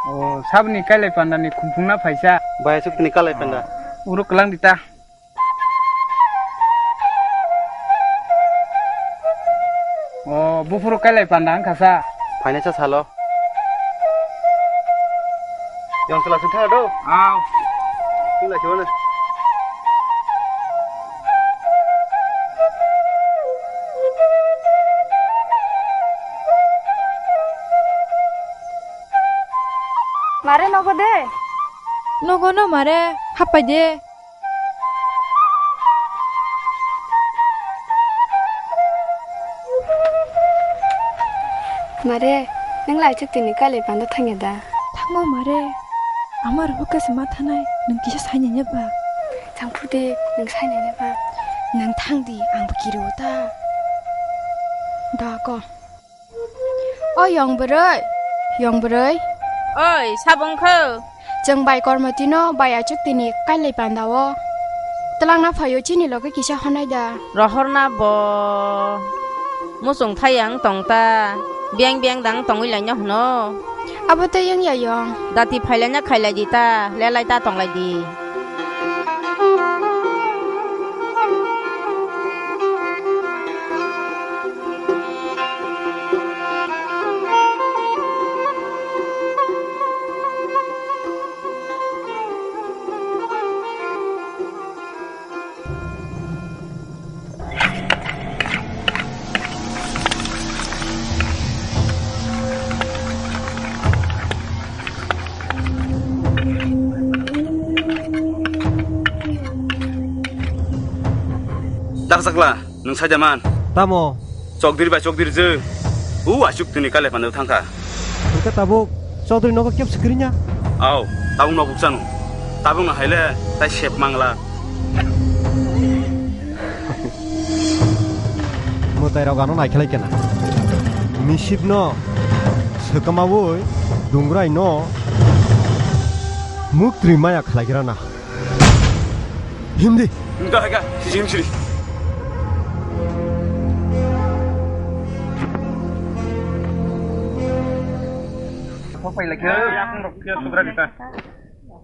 O, saboni kailai panda ni khumphung na phaisa. Bai, aswk tini kailai panda. Oro kwlang di ta. O, buphuru kailai panda wngkha sa. Phainai sa salo. Yang chwla sing thang do. Aw. Sing lai chibana. Mare nogo de. Nogo no mare hapai de. Mare, nwng lai chwk tini kailai panda thangya da? Thango mare, amar hukha se ma thanai, nwng kisa sainai ne ba? Thangphu de, nwng sainai ne ba? Nwng thang di, ang bo kiri o ta. Da ko. O yong bwrwi, yong bwrwi. Oi, sabo wngkha? Chwng bai Kormotino bai achuk tini kailai panda o. Twlangna phaio chini loge kisa honai da. Rohorna bo. Muchung thayang tong ta. Biang biang dang tongwi laina hwno. Abo tei wngya yong. Dati phailaina khailai di ta, lelai ta tonglai di. Daksakla, nwng saida man. Tamo? Chokdiri bai chokdiri je. U achuk tini kailai panda thangkha. Hwnkhe tabuk Chaudhary nogo kebsi kwrwngya? Aw, tabuk nok bukchano. Tabukno haile tai sep mangla. Mwtairok ano naikhelai kena. Misipno swkamaui Dungrai no muktri maya khlaigrana. Himdi. Himda haga, sisi him siri. Kok pai lagi. Yakung rok kia subra kita.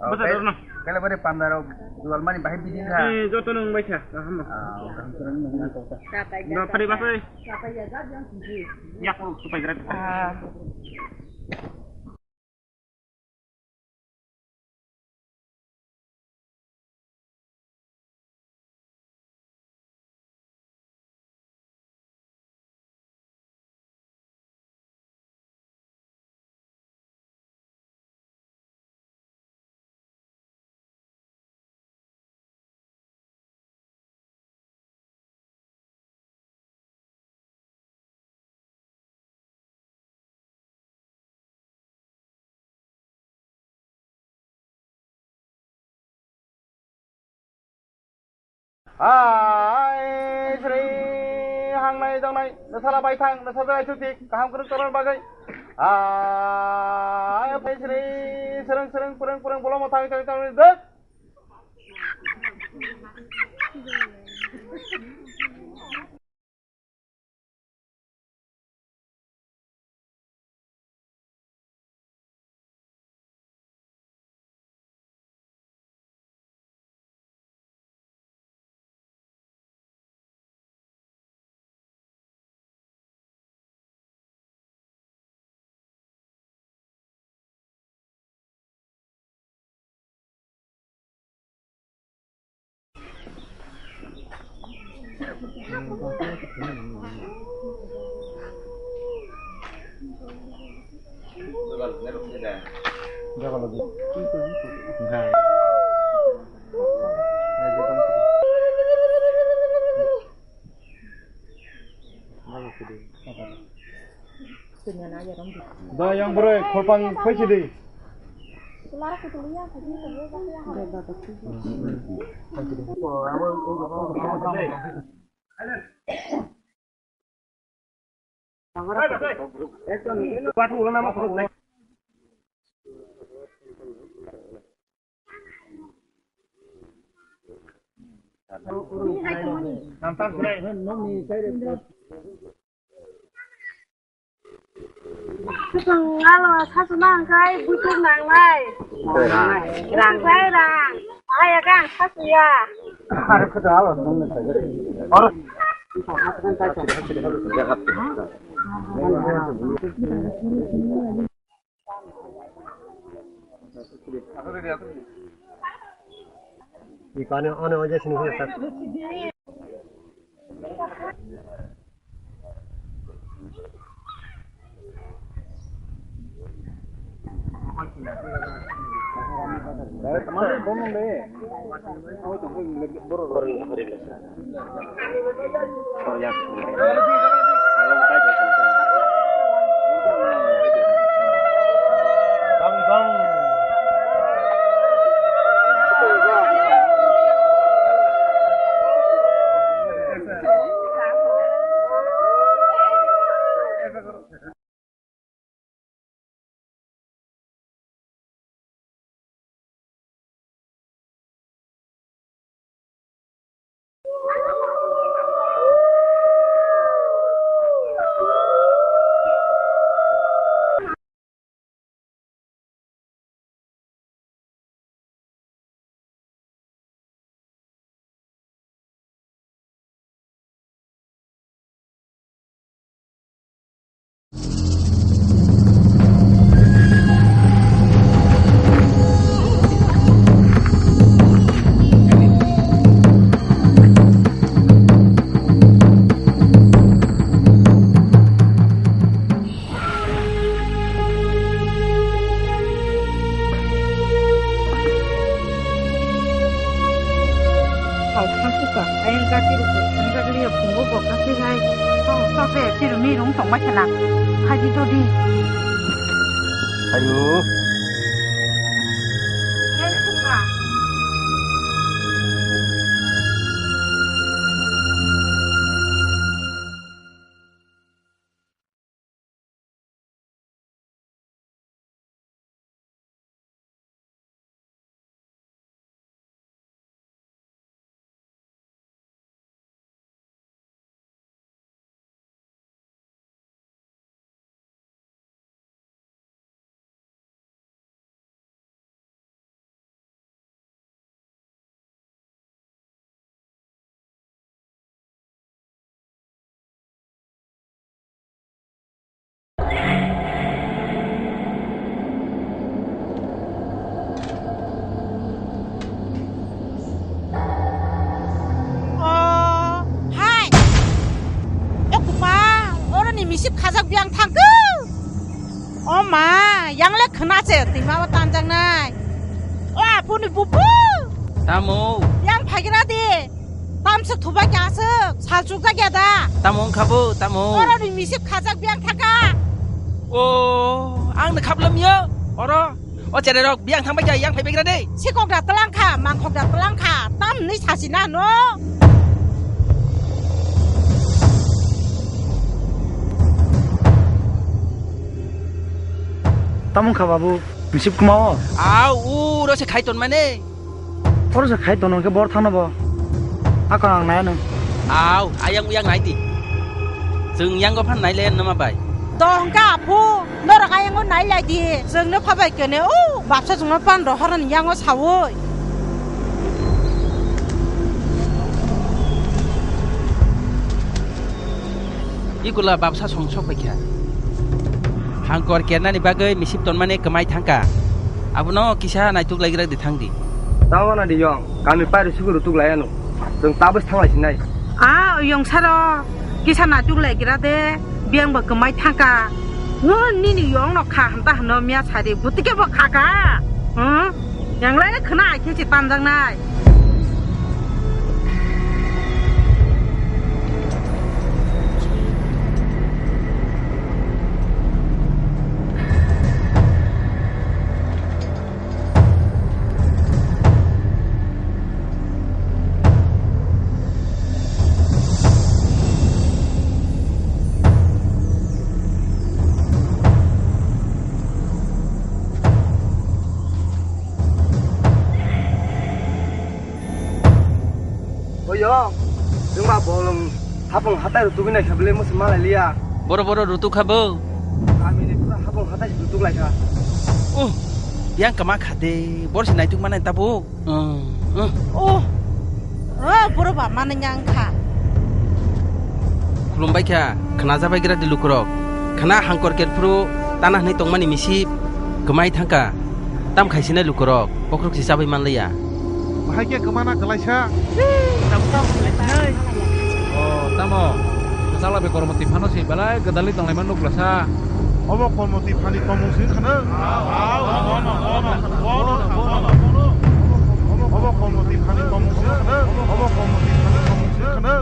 Bwsa dorno. Kele bari pandaro dual mani bahai bidi kha. Eh, joto nung bai kha. Kaham no. Ah, kaham no. Ba pari ba pari. Yak ko supai gra. Ah. Hai, sri, hangnai, dongnai, nasala bai thang, nasala bai thuk thik, kaham kwrwng torna bagwi. Hai, phai sri, srwng, srwng, pwrwng, pwrwng, bolongma thang, thang, thang, thang. Da yang bwrwi khorpang phaisidi. Khwtwng alo sasu nang khe buituk nangnai. Rang. Rang khe rang. Bahai ya khe ang sasu ya. Ipani ono oja sini sini tak. Hai, khasuka, ayang gati rukun, thangjakliya phungo bo kasi hai. Song, song se, sirumi rung song ma khena. Haji jodi. Ayo. Hai, suka. Yang thangkhe. O ma, yang le khna se, twima o tanjaknai. O aphuni bubu. Tamo? Yang phaigra di. Tamswk thubai khe aswk, salchukjak ya da? Tamo wngkha bo, tamo? Oro ni misip khajak biyang thaka. O, ang no khaplam yo, oro. O cherai rok, biyang thangbai kha, yang phaibai gra de. Sikok da tlang kha, mangkhok da tlang kha, tam ni sasi na no. Tamo wngkha babu, misip kuma o? Au, uro se khai ton mane. Oro se khai tono khe bor thangno bo. Ako ang nai ano. Au, ayang uyang nai di. Chwng yango phan nai le nama bai. To hwnkha aphu, norok ayango nai lai di. Chwngno phabai kene, o, bapsa chwngno pan rohorani yango saui. Ikula bapsa song sok paikha. Hangkor kernani bagwi misip tonmani kwmai thangkha. Abono kisa naituk laigra di thangdi. Tawana di yong, kami pari suguru tuk layano. Chwng tabus thanglai sinai. A yong saro, kisa naituk laigra de, biyang bo kwmai thangkha. Wo nini yong no kha hamta hano miya sari, butike bo kha kha. Hmm? Yang lai khna ai khe si tanjaknai. Oyo, nwng ba bolong hapung hatai rutugwi naikha bwle musi malai liya. Boro boro rutuk kha bo. Kami ni pura hapung hatai rutuk laikha. Oh, yang kama khade, bor si naituk manai tabuk. Oh, oh. Oh, oh, boro ba mani yang kha. Khulumbai kha, khna jabai gra di lukurok. Khna hangkor kerphuru tana hwnwi tongmani misip kwmai thangkha. Tam khaisinai lukurok, bokhorok si chabai manliya. Bahai khe kwmana kwlaisa. Tam tam khlainai. O, tamo? Kwchakla bai kormo twi phano se belai gwdalwi tonglaima nuk glasa. Obo kormo twi phani tongmung se khana. Obo kormo twi phani tongmung se khana. Obo kormo twi phani tongmung se khana.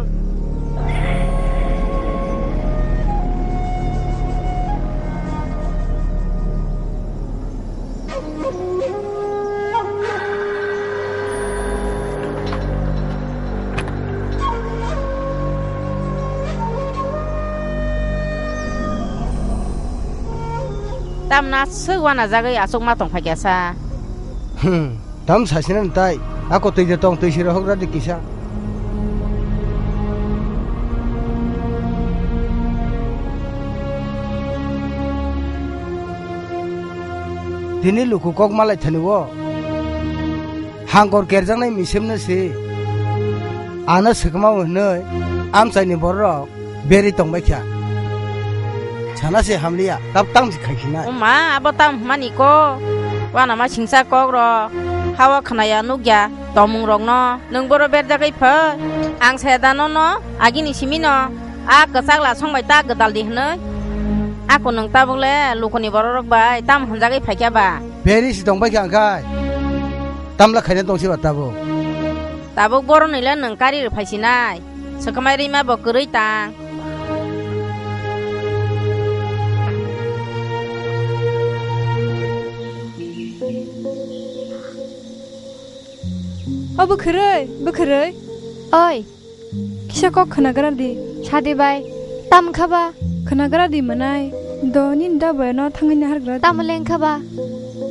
Tamna swk wanajagwi achukma tongphaikha sa. Hmm. Tam sasina tai, ako twi de tong twi sira hok radi kisa. Tini luku kok malai thani o. Hangkor kerjaknai misemno se. Ano swkma hwnwi amchaini borok. Beri tongbai kha. Sana se hamliya, tab tam se khai khinai. O ma, abo tam hwnmani ko. Wana ma singsa kok ro. Hawa khnaya nukya, tomung rokno. Nwng boro berjagwi phai. Ang saya da nono, agini simino. A kwchak la songbai ta gwdal di hwnwi. Ako nwng tabuk le lukuni bororok bai tam hwnjagwi phaikha ba. Beri se tongbai kha angkhai. Tamla khaina tongsi ba tabuk. Tabuk boroni le nwng kari rw phaisinai. Swkhamai rima bo kwrwi tang. O bwkhwrwi, bwkhwrwi. Oi. Kisa kok khwnagra di. Sadi bai. Tam kha ba? Khwnagra di mwnai. Do nini da boyano thangwi nahargra di. Tamo leng kha ba?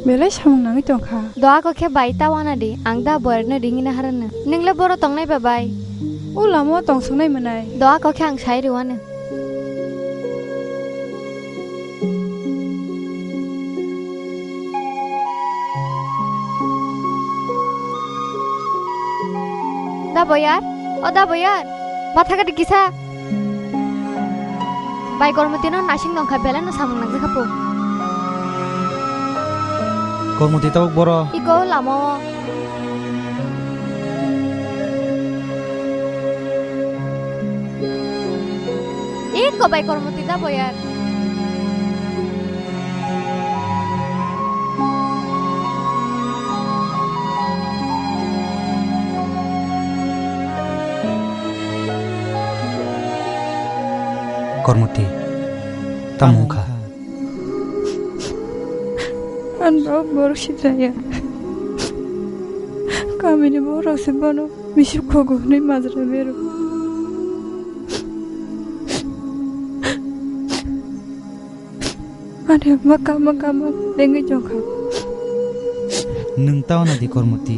Belai samung nangwi tong kha. Do ako khe bai ta wana di. Ang da boyarno ringwi naharano. Nwng le boro tongnai ba bai? O lama o tong swngnai mwnai. Do ako khe ang sai rwano. Da boyar, o da boyar, matha gadi kisa. Bai Kormoti no nasing nongkha, belai no samung nangjak kha po. Kormoti tabuk boro. Iko lama o. Iko bai Kormoti da boyar. Kormoti, tamo wngkha? Ang bo borok sijaya. Kamini borok se bono misip khogo hwnwi majra bero. Ani ma kama kama dengwi jokha. Nwng tao na di Kormoti.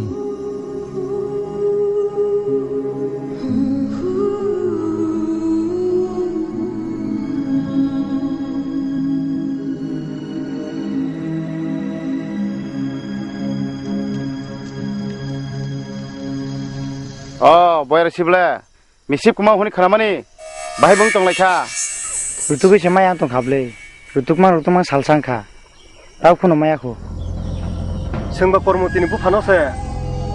O boyar sible. Misip kwmao hwnwi khnamani, bahai bo wng tonglaikha. Rutugwi se maya wng tongkha bwle. Rutukma rutukma salsa wngkha. Tao phano maya kho. Chwngba Kormotini buphano se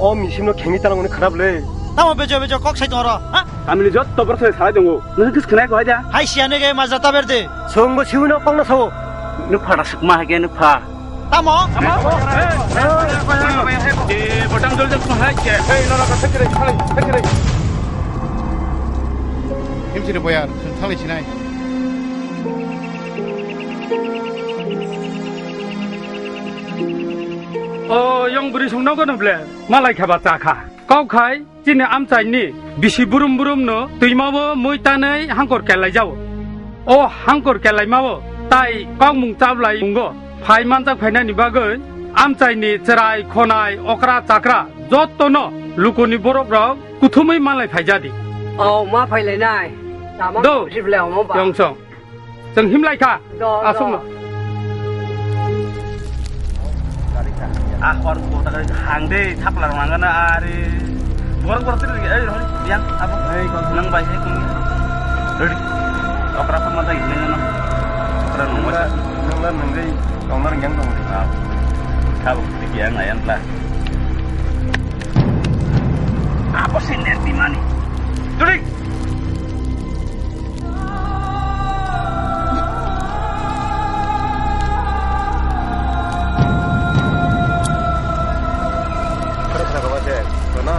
o misipno khengwi tanangmani khna bwle. Tamo bejo bejo kok sai tongro, ha? Kamini jotto borok sai salai tongo. Nwng kis khnai kho haida? Hai siya nege majra taber de. Chwngbo siwino kongno sao. Nuk phada sukma hai khe nuk pha. Tamo? Tamo? Eh, botang jol jol hai khe. Ei, nora ka thakre, thakre, thakre. Himsiri boyar, chwng thanglai sinai. O, yong bwrwi song nogo no ble, malai kha ba cha kha. Kok khai. Chini amchaini bisi burum burumno twimao mui tanwi hangkor kelaijao. O hangkor kelaimao tai kokmung chablai mungo phai manjak phainani bagwi amchaini chwrai, khonai, okra, chakra jottono lukuni borokrok kuthumwi manlai phaijadi. O ma phailainai. Tama Do. Sibla omo ba. Yongsong. Chwng himlai kha. Do, do. Aswkno. A hor bo ta hang de thapla rang na are. Bor bor tiri ai hori yang abo. Ei, kau nang bai he kung. Ready. Okra sama ta ini na. Okra nunggu. Nang la nang dei. Kau nang yang dong. Ah. Kau tiki yang ayan lah. Apa sih net di mana? Ready. Khara khara kaba se, khana.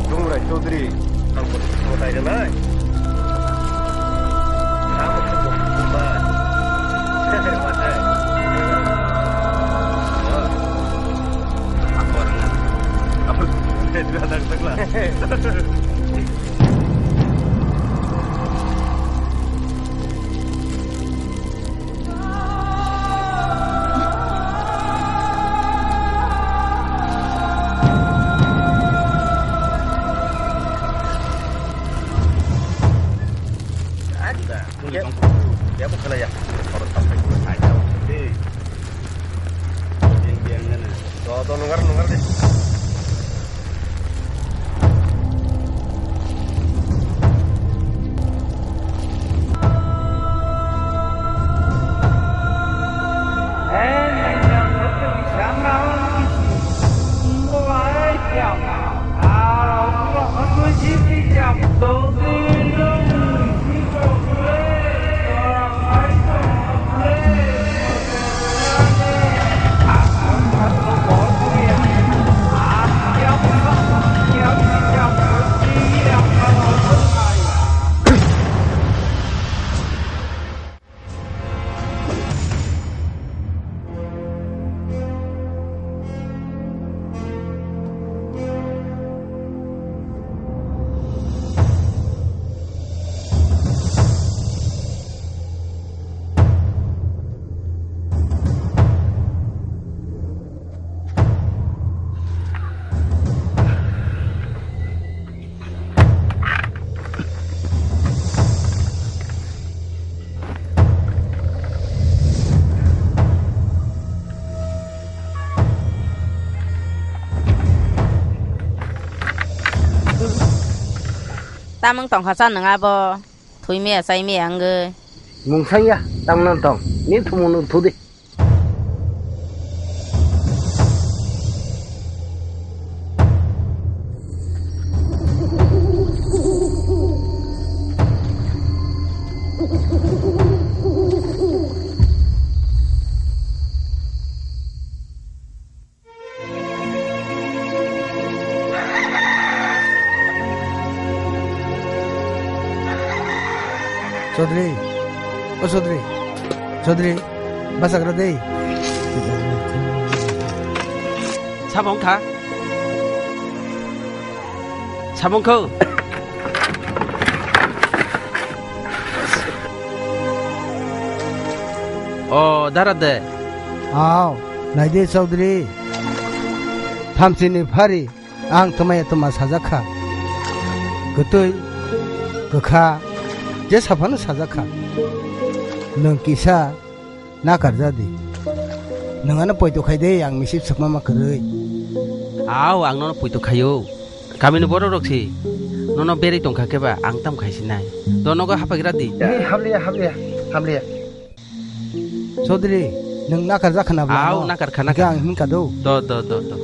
Dungrai Chaudhary, ang photo photo tai nai. Ang photo photo ba. Apa orang? Apa? Dia ada sebelah. Ada. Dia, dia bukan ya. Orang sampai ke sana. Jadi, yang dia mana? Tuh, tuh, nungar, nungar deh. Tamung tongkha cha nwng abo? Thwi maya, chai maya wngwi. Mungsang ya, tamna tong. Ni thumung no thu di. Chaudhary, o Chaudhary, Chaudhary, bwsakra de. Sabo wngkha. Sabo wngkha. O, dara de. Aw, naidi Chaudhary. Thamsini phari. Ang twmaya twma sajak kha. Kwtwi, kwkha, je saphano sajak kha. Nwng kisa nakarja di. Nwng ano poito khai de, ang misip swkma ma kwrwi. Aw, ang nono poito khaio. Kamini borok rok si nono berwi tongkha khe ba, ang tam khai sinai. Do nogo hapaigra di. Ei, hamliya, hamliya, hamliya. Chaudhary, nwng nakarjak khna bwla? Aw, no? Nakar kha, nakar. Hingke ang himkha do. Do, do, do, do.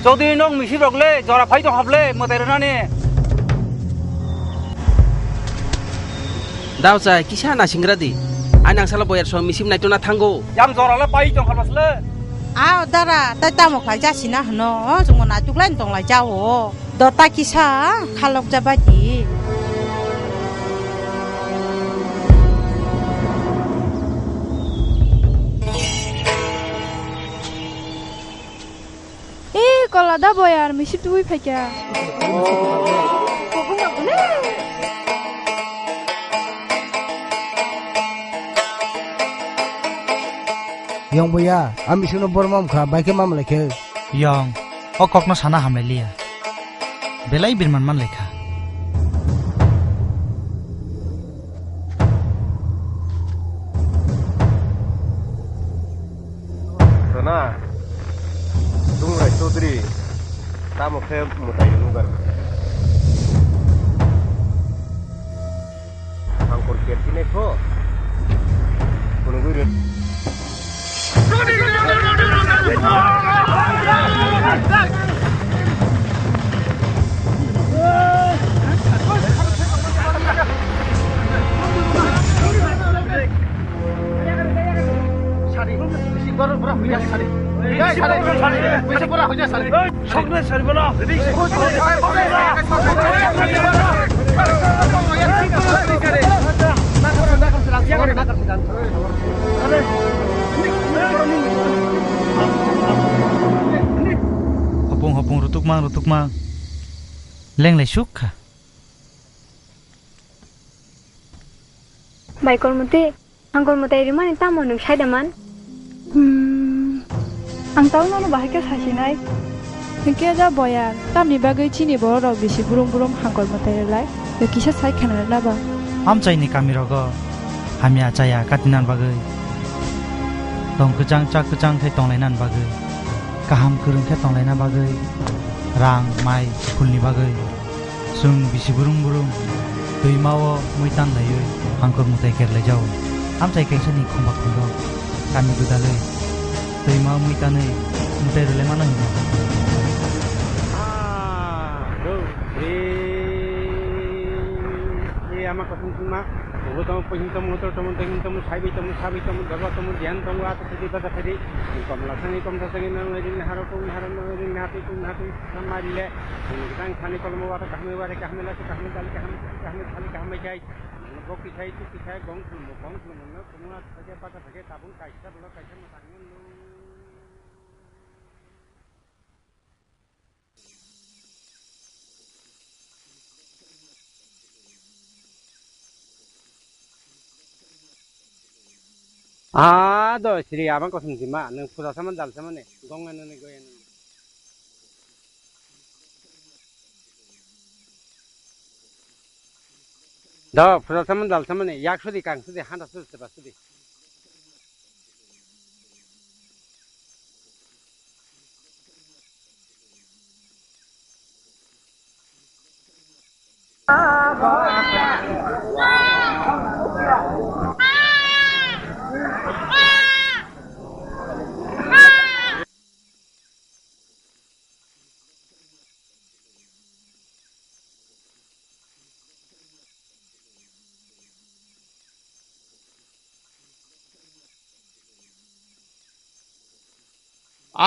Chaudhary, nwng misip rok le, jora phai tong hap le, mwtai rwnani. Dao chai, kisa nasingra di. Ani angsalo boyar song misip naitona thango. Yang jora le pai tong hap le. Aw dara, tai tamo khlai jasina hwno, o chwngno naituk lai tong lai jao. Dota kisa khalok jabai di. E, kola da boyar, misip tubui phaikha. Yong boya, ami sino borma wngkha, bai khe mamlai khe. Yong, o kokno sana hamlailiya. Belai birman man laikha. Rana, Dungrai Chaudhary, tamo khe mwtai nugar. Hangkor kerti naikho. Phunugwi rw. Sari, bisi borok borok huya sari. Hei, sari, sari, bisi borok huya sari. Sokne sari bola. Hopung hopung rutukmang rutukmang. Lenglai suk kha. Bai Kormoti, ang Kormoti rimani tamo nwng sai da man? Hmm, ang tamo nono bahai khe sasinai. Hwnkhe da boyar, tamni bagwi chini borok rok bisi brum brum hangkor mwtai rwlai? Yo kisa sai khna rwna ba. Amchaini kami rogo hamya chaya katinan bagwi, tong kwchang chak kwchang khe tonglaina bagwi, kaham kwrwng khe tonglaina bagwi, rang mai phulni bagwi. Chwng bisi brum brum twima o mui tan laiwi hangkor mwtai kerlaijao. Amchai kaisa ni khumba khumbo kami gwdalwi twima o mui tanwi mwtai rwlai mano hino. Ah, do, e, e, ama kosong sima, ulo tamo, pohim tamo, utor tamo, dengim tamo, saibi tamo, sabi tamo, dorba tamo, diyan tamo, ata thedi, bata thedi, komla sangwi, komtha sangwi, nang ri naharo, kung naharo, nang ri nahatwi, kung nahatwi, samari le. Ang sani kolmo wata kahmai wari kahmai lasi kahmai dali kahmai kahmai thali kahmai kai. Bokti sai tukti sai gong khulmo gong khulmo no khulmo na thake pata thake tabung kaisa bolo kaisa mwtang no. Ah, do sri ama kosong jima nang puja saman dal saman ne gong ano ne goya nang. Do, pura saman dal saman ni, yak sudi kang sudi, handa sudi, seba sudi.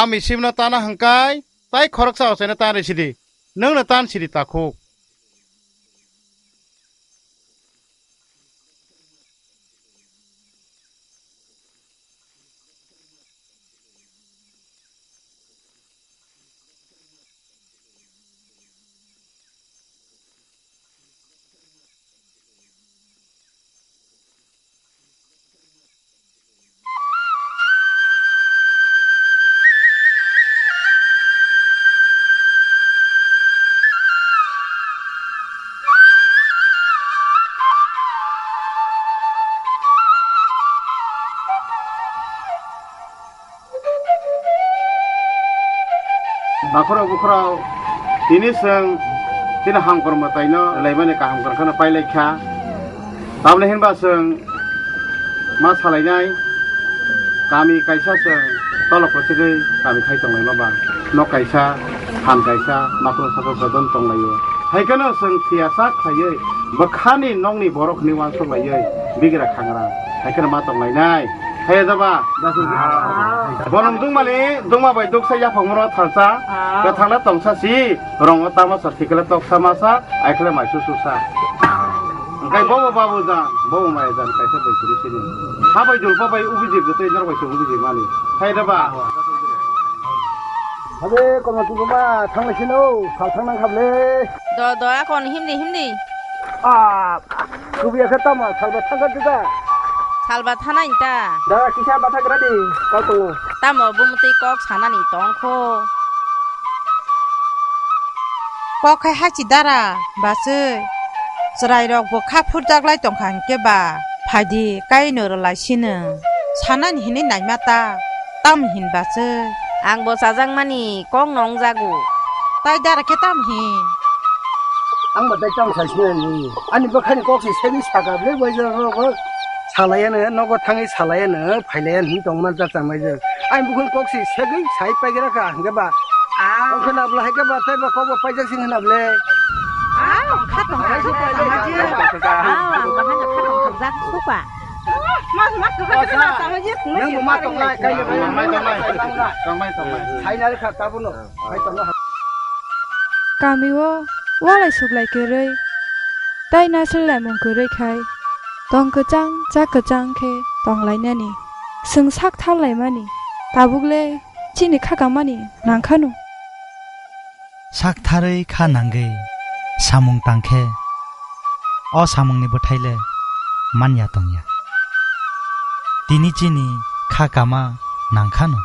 Ami simno tana hwnkhe, tai khoroksa ochaino tan rw sidi. Nwngno tan sidi takhuk. Bakhurok bukhurok, tini chwng chini hamkor mwtaino rwlaimani kaham kwrwngkhano pailaikha. Tamni hinba chwng ma salainai kami kaisa chwng tolok kwchwgwi kami khai tonglaima ba. Nok kaisa, phan kaisa, makhno sakno bodon tonglaio. Haikheno chwng phiya sak khaiwi bwkhani nokni borok hwnwi uansuk laiwi bigra khangra. Haikheno ma tonglainai. Haiya jaba. Bolong dungmani, dungma bai duksa yaphangmano thalsa. Kwthangla tongsa si, rongo tama sa thikla toksa masa, aikhle mai sususa. Engkai bobo babu jan, bobo maya jan, kaisa bai kuri sini. Habai dulpa bai ubiji gutui nor bai sung ubiji mani. Haiya jaba. Habe, kono tungma thangla sino, sal thang nang khable. Do, do, akon himdi, himdi. Ah, kubiya khe tamo, salba thangka duka. Salba thanai ta. Da, kisa batha gra di, kau tongo. Tamo bumutwi kok sanani tongkho. Kok khai hachi dara, basui. Chwrairok bo kha phurjaklai tongkha hinkhe ba, phaidi kaino rwlai sino. Sanani hinwi naima ta, tam hin basui. Ang bo chajakmani kok nongjago. Tai dara khe tam hin. Ang bo tai tam sai sinani. Ani bwkhani kok se segwi saka ble bai jora ro bo. Salaiya no nogo thangwi salaiya no phailaiya hin tongman ta chamai je. Ani bukhun kok se segwi sai paigra kha hinkhe ba. Ah. Kok khna bla hai khe ba tai ba kok bo paijak sing khna ble. Ah, kha tong kha. Ah, ang bahai kha tong kha jak suka. Mas, mas, kok khna chamai je. Nang bo ma tong lai kai le bai. Mai tong lai. Tong mai tong mai. Sai nai kha tabuno. Kamio walai suklai kwrwi, tai naisle laimung kwrwi khai, tong kwchang, cha kwchang khe tonglainani, chwng sak tharlaimani, tabukle chini kha kamani nangkhano. Sak tharwi kha nangwi samung tangkhe, o samungni bwthaile manya tongya. Tini chini kha kama nangkhano.